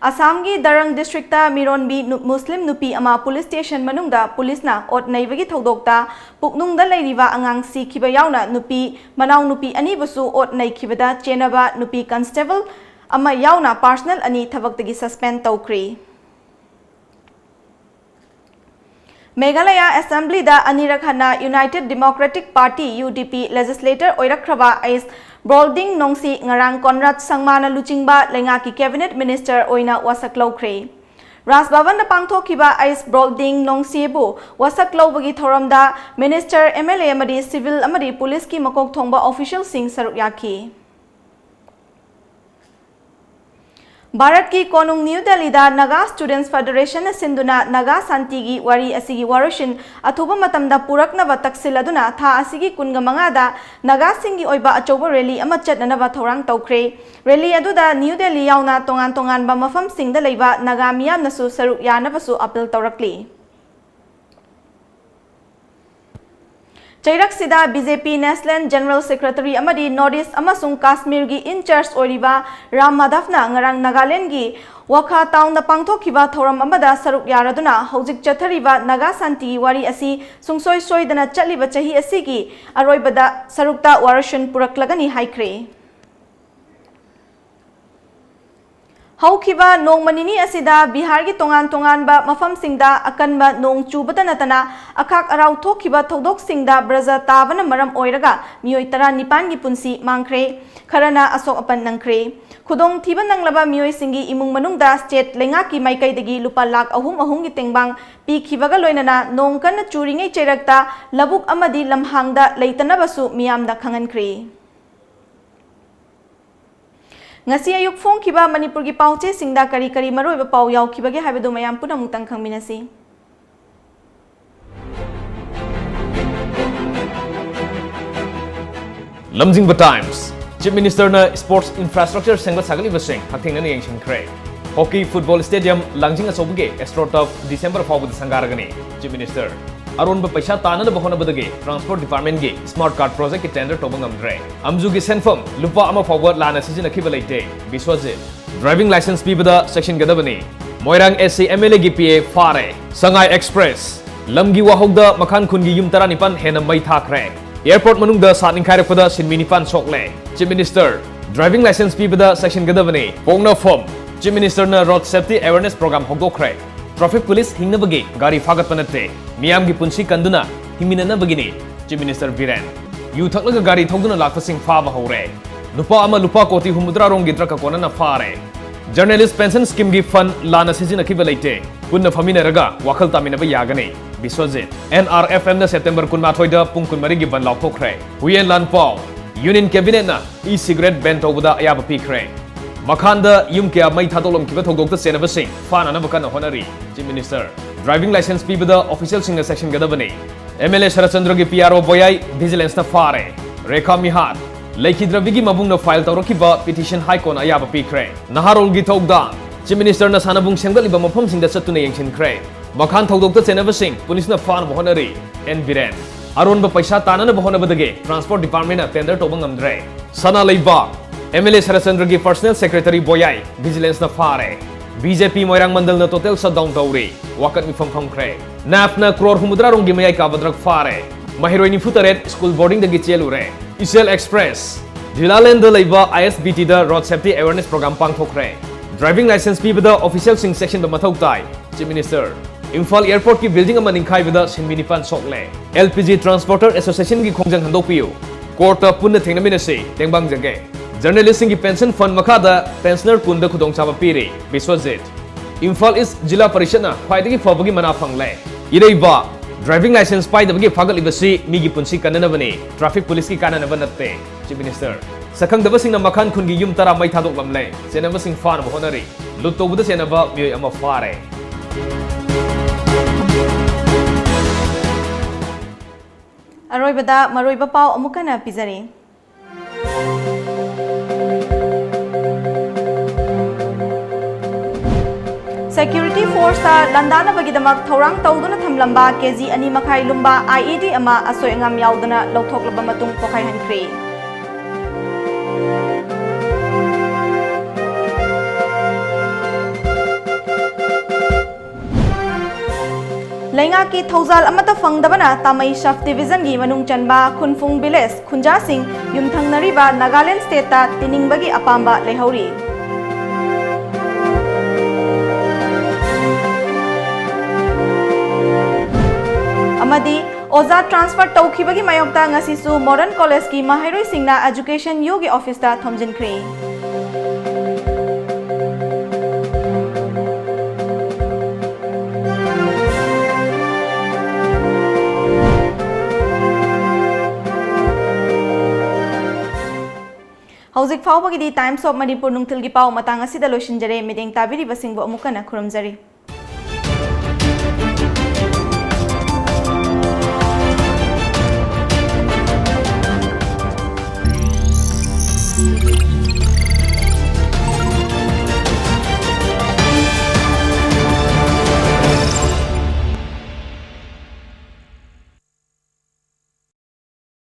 ꯑꯁꯥꯝꯒꯤ ꯗꯔꯪ ꯗꯤꯁꯇ꯭ꯔꯤꯛꯇ ꯃꯤꯔꯣꯟꯕꯤ ꯅꯨ-, ꯃꯨꯁꯂꯤꯝ ꯅꯨꯄꯤ ꯑꯃ ꯄꯨꯂꯤꯁ ꯁ꯭ꯇꯦꯁꯟ ꯃꯅꯨꯡꯗ ꯄꯨꯂꯤꯁꯅ ꯑꯣꯠ ꯅꯩꯕꯒꯤ ꯊꯧꯗꯣꯛꯇ ꯄꯨꯛꯅꯨꯡꯗ ꯂꯩꯔꯤꯕ ꯑꯉꯥꯡ ꯁꯤꯈꯤꯕ ꯌꯥꯎꯅ ꯅꯨꯄꯤ, ꯃꯅꯥꯎꯅꯨꯄꯤ ꯑꯅꯤꯕꯨꯁꯨ ꯑꯣꯠ ꯅꯩꯈꯤꯕꯗ ꯆꯦꯟꯅꯕ ꯅꯨꯄꯤ ꯀꯟꯁꯇꯦꯕꯜ ꯑꯃ ꯌꯥꯎꯅ ꯄꯥꯔꯁꯅꯦꯜ ꯑꯅꯤ ꯊꯕꯛꯇꯒꯤ ꯁꯁꯄꯦꯟ ꯇꯧꯈ꯭ꯔꯤ꯫ ꯃꯦꯘꯥꯂꯌꯥ ꯑꯦꯁꯦꯝꯕ꯭ꯂꯤꯗ ꯑꯅꯤꯔꯛ ꯍꯟꯅ ꯌꯨꯅꯥꯏꯇꯦꯗ ꯗꯦꯃꯣꯀ꯭ꯔꯦꯇꯤꯛ ꯄꯥꯔꯇꯤ, ꯌꯨ ꯗꯤ ꯄꯤ, ꯂꯦꯖꯤꯁꯂꯦꯇꯔ ꯑꯣꯏꯔꯛꯈ꯭ꯔꯕ ꯑꯩꯁ ꯕ꯭ꯔꯣꯜꯗꯤꯡ ꯅꯣꯡꯁꯤ ꯉꯔꯥꯡ ꯀꯣꯟꯔꯥꯗ ꯁꯪꯃꯥꯅ ꯂꯨꯆꯤꯡꯕ ꯂꯩꯉꯥꯛꯀꯤ ꯀꯦꯕꯤꯅꯦꯠ ꯃꯤꯅꯤꯁꯇꯔ ꯑꯣꯏꯅ ꯋꯥꯁꯛ ꯂꯧꯈ꯭ꯔꯦ꯫ ꯔꯥꯖ ꯚꯕꯟꯗ ꯄꯥꯡꯊꯣꯛꯈꯤꯕ ꯑꯩꯁ ꯕ꯭ꯔꯣꯜꯗꯤꯡ ꯅꯣꯡꯁꯤꯕꯨ ꯋꯥꯁꯛ ꯂꯧꯕꯒꯤ ꯊꯧꯔꯝꯗ ꯃꯤꯅꯤꯁꯇꯔ, ꯑꯦꯝ ꯑꯦꯜ ꯑꯦ ꯑꯃꯗꯤ ꯁꯤꯚꯤꯜ ꯑꯃꯗꯤ ꯄꯨꯂꯤꯁꯀꯤ ꯃꯀꯣꯛ ꯊꯣꯡꯕ ꯑꯣꯐꯤꯁꯤꯌꯦꯜꯁꯤꯡ ꯁꯔꯨꯛ ꯌꯥꯈꯤ꯫ ꯚꯥꯔꯠꯀꯤ ꯀꯣꯅꯨꯡ ꯅ꯭ꯌꯨ ꯗꯦꯜꯂꯤꯗ ꯅꯥꯒꯥ ꯁ꯭ꯇꯨꯗꯦꯟꯠꯁ ꯐꯦꯗꯔꯦꯁꯟꯅ ꯁꯤꯟꯗꯨꯅ ꯅꯥꯒꯥ ꯁꯥꯟꯇꯤꯒꯤ ꯋꯥꯔꯤ ꯑꯁꯤꯒꯤ ꯋꯥꯔꯣꯏꯁꯤꯟ ꯑꯊꯨꯕ ꯃꯇꯝꯗ ꯄꯨꯔꯛꯅꯕ ꯇꯛꯁꯤꯜꯂꯗꯨꯅ ꯊꯥ ꯑꯁꯤꯒꯤ ꯀꯨꯟꯒ ꯃꯉꯥꯗ ꯅꯥꯒꯥꯁꯤꯡꯒꯤ ꯑꯣꯏꯕ ꯑꯆꯧꯕ ꯔꯦꯂꯤ ꯑꯃ ꯆꯠꯅꯅꯕ ꯊꯧꯔꯥꯡ ꯇꯧꯈ꯭ꯔꯦ꯫ ꯔꯦꯂꯤ ꯑꯗꯨꯗ ꯅ꯭ꯌꯨ ꯗꯦꯜꯂꯤ ꯌꯥꯎꯅ ꯇꯣꯉꯥꯟ ꯇꯣꯉꯥꯟꯕ ꯃꯐꯝꯁꯤꯡꯗ ꯂꯩꯕ ꯅꯥꯒꯥ ꯃꯤꯌꯥꯝꯅꯁꯨ ꯁꯔꯨꯛ ꯌꯥꯅꯕꯁꯨ appeal ꯇꯧꯔꯛꯂꯤ꯫ ꯆꯩꯔꯛꯁꯤꯗ BJP National General Secretary ꯑꯃꯗꯤ North East ꯑꯃꯁꯨꯡ ꯀꯥꯁꯃꯤꯔꯒꯤ in charge ꯑꯣꯏꯔꯤꯕ ꯔꯥꯝ ꯃꯥꯙꯕꯅ ꯉꯔꯥꯡ ꯅꯥꯒꯥꯂꯦꯟꯗꯒꯤ ꯋꯥꯈꯥ ꯇꯥꯎꯟꯗ ꯄꯥꯡꯊꯣꯛꯈꯤꯕ ꯊꯧꯔꯝ ꯑꯃꯗ ꯁꯔꯨꯛ ꯌꯥꯔꯗꯨꯅ ꯍꯧꯖꯤꯛ ꯆꯠꯊꯔꯤꯕ ꯅꯥꯒꯥ ꯁꯥꯟꯇꯤꯒꯤ ꯋꯥꯔꯤ ꯑꯁꯤ ꯁꯨꯡꯁꯣꯏ ꯁꯣꯏꯗꯅ ꯆꯠꯂꯤꯕ ꯆꯍꯤ ꯑꯁꯤꯒꯤ ꯑꯔꯣꯏꯕꯗ ꯁꯔꯨꯛꯇ ꯋꯥꯔꯣꯏꯁꯤꯟ ꯄꯨꯔꯛꯂꯒꯅꯤ ꯍꯥꯏꯈ꯭ꯔꯦ꯫ ꯍꯧꯈꯤꯕ ꯅꯣꯡꯃ ꯅꯤꯅꯤ ꯑꯁꯤꯗ ꯕꯤꯍꯥꯔꯒꯤ ꯇꯣꯉꯥꯟ ꯇꯣꯉꯥꯟꯕ ꯃꯐꯝꯁꯤꯡꯗ ꯑꯀꯟꯕ ꯅꯣꯡ ꯆꯨꯕꯇ ꯅꯠꯇꯅ ꯑꯈꯥꯛ ꯑꯔꯥꯎ ꯊꯣꯛꯈꯤꯕ ꯊꯧꯗꯣꯛꯁꯤꯡꯗ ꯕ꯭ꯔꯖ ꯇꯥꯕꯅ ꯃꯔꯝ ꯑꯣꯏꯔꯒ ꯃꯤꯑꯣꯏ ꯇꯔꯥꯅꯤꯄꯥꯟꯒꯤ ꯄꯨꯟꯁꯤ ꯃꯥꯡꯈ꯭ꯔꯦ, ꯈꯔꯅ ꯑꯁꯣꯛ ꯑꯄꯟ ꯅꯪꯈ꯭ꯔꯦ꯫ ꯈꯨꯗꯣꯡꯊꯤꯕ ꯅꯪꯂꯕ ꯃꯤꯑꯣꯏꯁꯤꯡꯒꯤ ꯏꯃꯨꯡ ꯃꯅꯨꯡꯗ state ꯂꯩꯉꯥꯛꯀꯤ ꯃꯥꯏꯀꯩꯗꯒꯤ ꯂꯨꯄꯥ ꯂꯥꯈ ꯑꯍꯨꯝ ꯑꯍꯨꯝꯒꯤ ꯇꯦꯡꯕꯥꯡ ꯄꯤꯈꯤꯕꯒ ꯂꯣꯏꯅꯅ ꯅꯣꯡ ꯀꯟꯅ ꯆꯨꯔꯤꯉꯩ ꯆꯩꯔꯛꯇ ꯂꯧꯕꯨꯛ ꯑꯃꯗꯤ ꯂꯝꯍꯥꯡꯗ ꯂꯩꯇꯅꯕꯁꯨ ꯃꯤꯌꯥꯝꯗ ꯈꯪꯍꯟꯈ꯭ꯔꯦ꯫ ꯉꯁꯤ ꯑꯌꯨꯛ ꯐꯣꯡꯈꯤꯕ ꯃꯅꯤꯄꯨꯔꯒꯤ ꯄꯥꯎꯆꯦꯁꯤꯡꯗ ꯀꯔꯤ ꯀꯔꯤ ꯃꯔꯨꯑꯣꯏꯕ ꯄꯥꯎ ꯌꯥꯎꯈꯤꯕꯒꯦ ꯍꯥꯏꯕꯗꯨ ꯃꯌꯥꯝ ꯄꯨꯝꯅꯃꯛꯇꯪ ꯈꯪꯃꯤꯟꯅꯁꯤ꯫ ꯂꯝꯖꯤꯡꯕ Times, Chief Ministerꯅ sports infrastructure ꯁꯦꯝꯒꯠ ꯁꯥꯒꯠꯂꯤꯕꯁꯤꯡ ꯍꯛꯊꯦꯡꯅꯅ ꯌꯦꯡꯁꯤꯟꯈ꯭ꯔꯦ꯫ Hockey, football stadium, ꯂꯥꯡꯖꯤꯡ ꯑꯆꯧꯕꯒꯤ AstroTurf December ꯐꯥꯎꯕꯗ ꯁꯪꯒꯥꯔꯒꯅꯤ꯫ Chief Minister, ꯑꯔꯣꯟꯕ ꯄꯩꯁꯥ ꯇꯥꯅꯅꯕ ꯍꯣꯠꯅꯕꯗꯒꯤ Transport Departmentꯀꯤ smart card projectꯀꯤ tender ꯇꯧꯕ ꯉꯝꯗ꯭ꯔꯦ꯫ ꯑꯝꯖꯨꯒꯤ ꯁꯦꯟꯐꯝ ꯂꯨꯄꯥ ꯑꯃ ꯐꯥꯎꯕ ꯂꯥꯟꯅ ꯁꯤꯖꯤꯟꯅꯈꯤꯕ ꯂꯩꯇꯦ꯫ ꯕꯤꯁ꯭ꯋꯖꯤꯠ, driving licence ꯄꯤꯕꯗ ꯆꯦꯛꯁꯤꯟꯒꯗꯕꯅꯤ꯫ ꯃꯣꯏꯔꯥꯡ SC MLAꯒꯤ PA ꯐꯥꯔꯦ꯫ ꯁꯉꯥꯏ Express, ꯂꯝꯒꯤ ꯋꯥꯍꯧꯗ ꯃꯈꯥꯟ ꯈꯨꯟꯒꯤ ꯌꯨꯝ ꯇꯔꯥꯅꯤꯄꯥꯟ ꯍꯦꯟꯅ ꯃꯩ ꯊꯥꯈ꯭ꯔꯦ꯫ Airport ꯃꯅꯨꯡꯗ ꯁꯥꯠ ꯅꯤꯡꯈꯥꯏꯔꯛꯄꯗ ꯁꯤꯟꯃꯤ ꯅꯤꯄꯥꯟ ꯁꯣꯛꯂꯦ꯫ Chief Minister, driving licence ꯄꯤꯕꯗ ꯆꯦꯛꯁꯤꯟꯒꯗꯕꯅꯤ꯫ ꯄꯣꯛꯅꯐꯝ, Chief Ministerꯅ road safety awareness program ꯍꯧꯗꯣꯛꯈ꯭ꯔꯦ꯫ Traffic police ꯍꯤꯡꯅꯕꯒꯤ ꯒꯥꯔꯤ ꯐꯥꯒꯠꯄ ꯅꯠꯇꯦ, ꯃꯤꯌꯥꯝꯒꯤ ꯄꯨꯟꯁꯤ ꯀꯟꯗꯨꯅ ꯍꯤꯡꯃꯤꯟꯅꯅꯕꯒꯤꯅꯤ꯫ Chief Minister ꯕꯤꯔꯦꯟ, ꯌꯨ ꯊꯛꯂꯒ ꯒꯥꯔꯤ ꯊꯧꯗꯨꯅ ꯂꯥꯛꯄꯁꯤꯡ ꯐꯥꯕ ꯍꯧꯔꯦ꯫ ꯅꯨꯄꯥ ꯑꯃ ꯂꯨꯄꯥ ꯀꯣꯇꯤ ꯍꯨꯝꯐꯨꯇꯔꯥ ꯔꯣꯝꯒꯤ drugꯀ ꯀꯣꯟꯅꯅ ꯐꯥꯔꯦ꯫ Journalist pension schemeꯒꯤ fund ꯂꯥꯟꯅ ꯁꯤꯖꯤꯟꯅꯈꯤꯕ ꯂꯩꯇꯦ꯫ ꯄꯨꯟꯅ ꯐꯝꯃꯤꯟꯅꯔꯒ ꯋꯥꯈꯜ ꯇꯥꯃꯤꯟꯅꯕ ꯌꯥꯒꯅꯤ꯫ ꯕꯤꯁ꯭ꯋꯖꯤꯠ, NRFMꯅ September ꯀꯨꯟꯃꯥꯊꯣꯏꯗ ꯄꯨꯡ ꯀꯨꯟꯃꯔꯤꯒꯤ ꯕꯟ ꯂꯥꯎꯊꯣꯛꯈ꯭ꯔꯦ꯫ ꯍꯨꯏꯌꯦꯟ ꯂꯥꯟꯄꯥꯎ, Union Cabinetꯅ e-cigarette ban ꯇꯧꯕꯗ ꯑꯌꯥꯕ ꯄꯤꯈ꯭ꯔꯦ꯫ ꯃꯈꯥꯟꯗ ꯌꯨꯝ ꯀꯌꯥ ꯃꯩ ꯊꯥꯗꯣꯛꯂꯝꯈꯤꯕ ꯊꯧꯗꯣꯛꯇ ꯆꯦꯟꯅꯕꯁꯤꯡ ꯐꯥꯅꯅꯕ ꯀꯟꯅ ꯍꯣꯠꯅꯔꯤ꯫ Chief Minister, driving licence ꯄꯤꯕꯗ officialꯁꯤꯡꯅ ꯆꯦꯛꯁꯤꯟꯒꯗꯕꯅꯤ꯫ MLA ꯁꯔꯠꯆꯟꯗ꯭ꯔꯒꯤ PRO ꯕꯣꯌꯥꯏ vigilanceꯅ ꯐꯥꯔꯦ꯫ ꯔꯦꯈꯥ ꯃꯤꯍꯥꯠ, ꯂꯩꯈꯤꯗ꯭ꯔꯕꯤꯒꯤ ꯃꯕꯨꯡꯅ file ꯇꯧꯔꯛꯈꯤꯕ petition High Courtꯅ ꯑꯌꯥꯕ ꯄꯤꯈ꯭ꯔꯦ꯫ ꯅꯍꯥꯔꯣꯜꯒꯤ ꯊꯧꯗꯥꯡ, Chief Ministerꯅ ꯁꯥꯟꯅꯕꯨꯡ ꯁꯦꯝꯒꯠꯂꯤꯕ ꯃꯐꯝꯁꯤꯡꯗ ꯆꯠꯇꯨꯅ ꯌꯦꯡꯁꯤꯟꯈ꯭ꯔꯦ꯫ ꯃꯈꯥꯟ ꯊꯧꯗꯣꯛꯇ ꯆꯦꯟꯅꯕꯁꯤꯡ ꯄꯨꯂꯤꯁꯅ ꯐꯥꯅꯕ ꯍꯣꯠꯅꯔꯤ꯫ ꯑꯦꯟ ꯕꯤꯔꯦꯟ, ꯑꯔꯣꯟꯕ ꯄꯩꯁꯥ ꯇꯥꯅꯅꯕ ꯍꯣꯠꯅꯕꯗꯒꯤ Transport Department ꯇꯦꯟꯗꯔ ꯇꯧꯕ ꯉꯝꯗ꯭ꯔꯦ꯫ ꯁꯅꯥ ꯂꯩꯕꯥꯛ, MLA ꯁꯔꯠꯆꯟꯗ꯭ꯔꯒꯤ personal secretary ꯕꯣꯌꯥꯏ vigilanceꯅ ꯐꯥꯔꯦ꯫ BJP ꯃꯣꯏꯔꯥꯡ ꯃꯟꯗꯜꯅ total shutdown ꯇꯧꯔꯤ꯫ ꯋꯥꯀꯠ ꯃꯤꯐꯝ ꯐꯝꯈ꯭ꯔꯦ꯫ NAFꯅ ꯀ꯭ꯔꯣꯔ ꯍꯨꯝꯐꯨꯇꯔꯥ ꯔꯣꯝꯒꯤ ꯃꯌꯥꯏ ꯀꯥꯕ drug ꯐꯥꯔꯦ꯫ ꯃꯍꯩꯔꯣꯏ ꯅꯤꯐꯨꯇꯔꯦꯠ school boardingꯗꯒꯤ ꯆꯦꯜꯂꯨꯔꯦ꯫ ꯏꯆꯦꯜ Express, ꯖꯤꯂꯥꯂꯦꯟꯗ ꯂꯩꯕ ISBTꯗ road safety awareness program ꯄꯥꯡꯊꯣꯛꯈ꯭ꯔꯦ꯫ Driving licence ꯄꯤꯕꯗ officialꯁꯤꯡ ꯆꯦꯛꯁꯤꯟꯕ ꯃꯊꯧ ꯇꯥꯏ꯫ Chief Minister, ꯏꯝꯐꯥꯜ airportꯀꯤ building ꯑꯃ ꯅꯤꯡꯈꯥꯏꯕꯗ ꯁꯤꯟꯃꯤ ꯅꯤꯄꯥꯟ ꯁꯣꯛꯂꯦ꯫ LPG Transporter Associationꯒꯤ ꯈꯣꯡꯖꯪ ꯍꯟꯗꯣꯛꯄꯤꯌꯨ꯫ Courtꯇ ꯄꯨꯟꯅ ꯊꯦꯡꯅꯃꯤꯟꯅꯁꯤ, ꯇꯦꯡꯕꯥꯡꯖꯒꯦ꯫ Journalistꯁꯤꯡꯒꯤ pension fund ꯃꯈꯥꯗ pensioner ꯀꯨꯟꯗ ꯈꯨꯗꯣꯡꯆꯥꯕ ꯄꯤꯔꯤ꯫ ꯕꯤꯁ꯭ꯋꯖꯤꯠ, ꯏꯝꯐꯥꯜ East ꯖꯤꯂꯥ ꯄꯔꯤꯁꯠꯅ ꯈ꯭ꯋꯥꯏꯗꯒꯤ ꯐꯕꯒꯤ ꯃꯅꯥ ꯐꯪꯂꯦ꯫ ꯏꯔꯩꯕꯥꯛ, driving licence ꯄꯥꯏꯗꯕꯒꯤ ꯐꯥꯒꯠꯂꯤꯕꯁꯤ ꯃꯤꯒꯤ ꯄꯨꯟꯁꯤ ꯀꯟꯅꯅꯕꯅꯤ, traffic policeꯀꯤ ꯀꯥꯟꯅꯅꯕ ꯅꯠꯇꯦ꯫ Chief Minister, ꯁꯛꯈꯪꯗꯕꯁꯤꯡꯅ ꯃꯈꯥꯟ ꯈꯨꯟꯒꯤ ꯌꯨꯝ ꯇꯔꯥ ꯃꯩ ꯊꯥꯗꯣꯛꯂꯝꯂꯦ꯫ ꯆꯦꯟꯅꯕꯁꯤꯡ ꯐꯥꯅꯕ ꯍꯣꯠꯅꯔꯤ꯫ Loot ꯇꯧꯕꯗ ꯆꯦꯟꯅꯕ ꯃꯤꯑꯣꯏ ꯑꯃ ꯐꯥꯔꯦ꯫ ꯑꯔꯣꯏꯕꯗ ꯃꯔꯨꯑꯣꯏꯕ ꯄꯥꯎ ꯑꯃꯨꯛ ꯍꯟꯅ ꯄꯤꯖꯔꯤ꯫ Security forceꯇ ꯂꯥꯟꯗꯥꯅꯕꯒꯤꯗꯃꯛ ꯊꯧꯔꯥꯡ ꯇꯧꯗꯨꯅ ꯊꯝꯂꯝꯕ ꯀꯦꯖꯤ ꯑꯅꯤ ꯃꯈꯥꯏ ꯂꯨꯝꯕ IED ꯑꯃ ꯑꯁꯣꯏ ꯑꯉꯥꯝ ꯌꯥꯎꯗꯅ ꯂꯧꯊꯣꯛꯂꯕ ꯃꯇꯨꯡ ꯄꯣꯈꯥꯏꯍꯟꯈ꯭ꯔꯦ꯫ ꯂꯩꯉꯥꯛꯀꯤ ꯊꯧꯖꯥꯜ ꯑꯃꯠꯇ ꯐꯪꯗꯕꯅ ꯇꯥꯃꯩ sub divisionꯒꯤ ꯃꯅꯨꯡ ꯆꯟꯕ ꯈꯨꯟꯐꯨꯡ village ꯈꯨꯟꯖꯥꯁꯤꯡ ꯌꯨꯝꯊꯪꯅꯔꯤꯕ ꯅꯥꯒꯥꯂꯦꯟ stateꯇ ꯇꯤꯟꯅꯤꯡꯕꯒꯤ ꯑꯄꯥꯝꯕ ꯂꯩꯍꯧꯔꯤ꯫ ꯑꯃꯗꯤ ꯑꯣꯖꯥ transfer ꯇꯧꯈꯤꯕꯒꯤ ꯃꯥꯌꯣꯛꯇ ꯉꯁꯤꯁꯨ Modern Collegeꯀꯤ ꯃꯍꯩꯔꯣꯏꯁꯤꯡꯅ Education Uꯒꯤ officeꯇ ꯊꯣꯝꯖꯤꯟꯈ꯭ꯔꯦ꯫ ꯍꯧꯖꯤꯛ ꯐꯥꯎꯕꯒꯤꯗꯤ Times of Manipur ꯅꯨꯡꯊꯤꯜꯒꯤ ꯄꯥꯎ ꯃꯇꯥꯡ ꯑꯁꯤꯗ ꯂꯣꯏꯁꯤꯟꯖꯔꯦ꯫ ꯃꯤꯠꯌꯦꯡ ꯇꯥꯕꯤꯔꯤꯕꯁꯤꯡꯕꯨ ꯑꯃꯨꯛ ꯍꯟꯅ ꯈꯨꯔꯨꯝꯖꯔꯤ꯫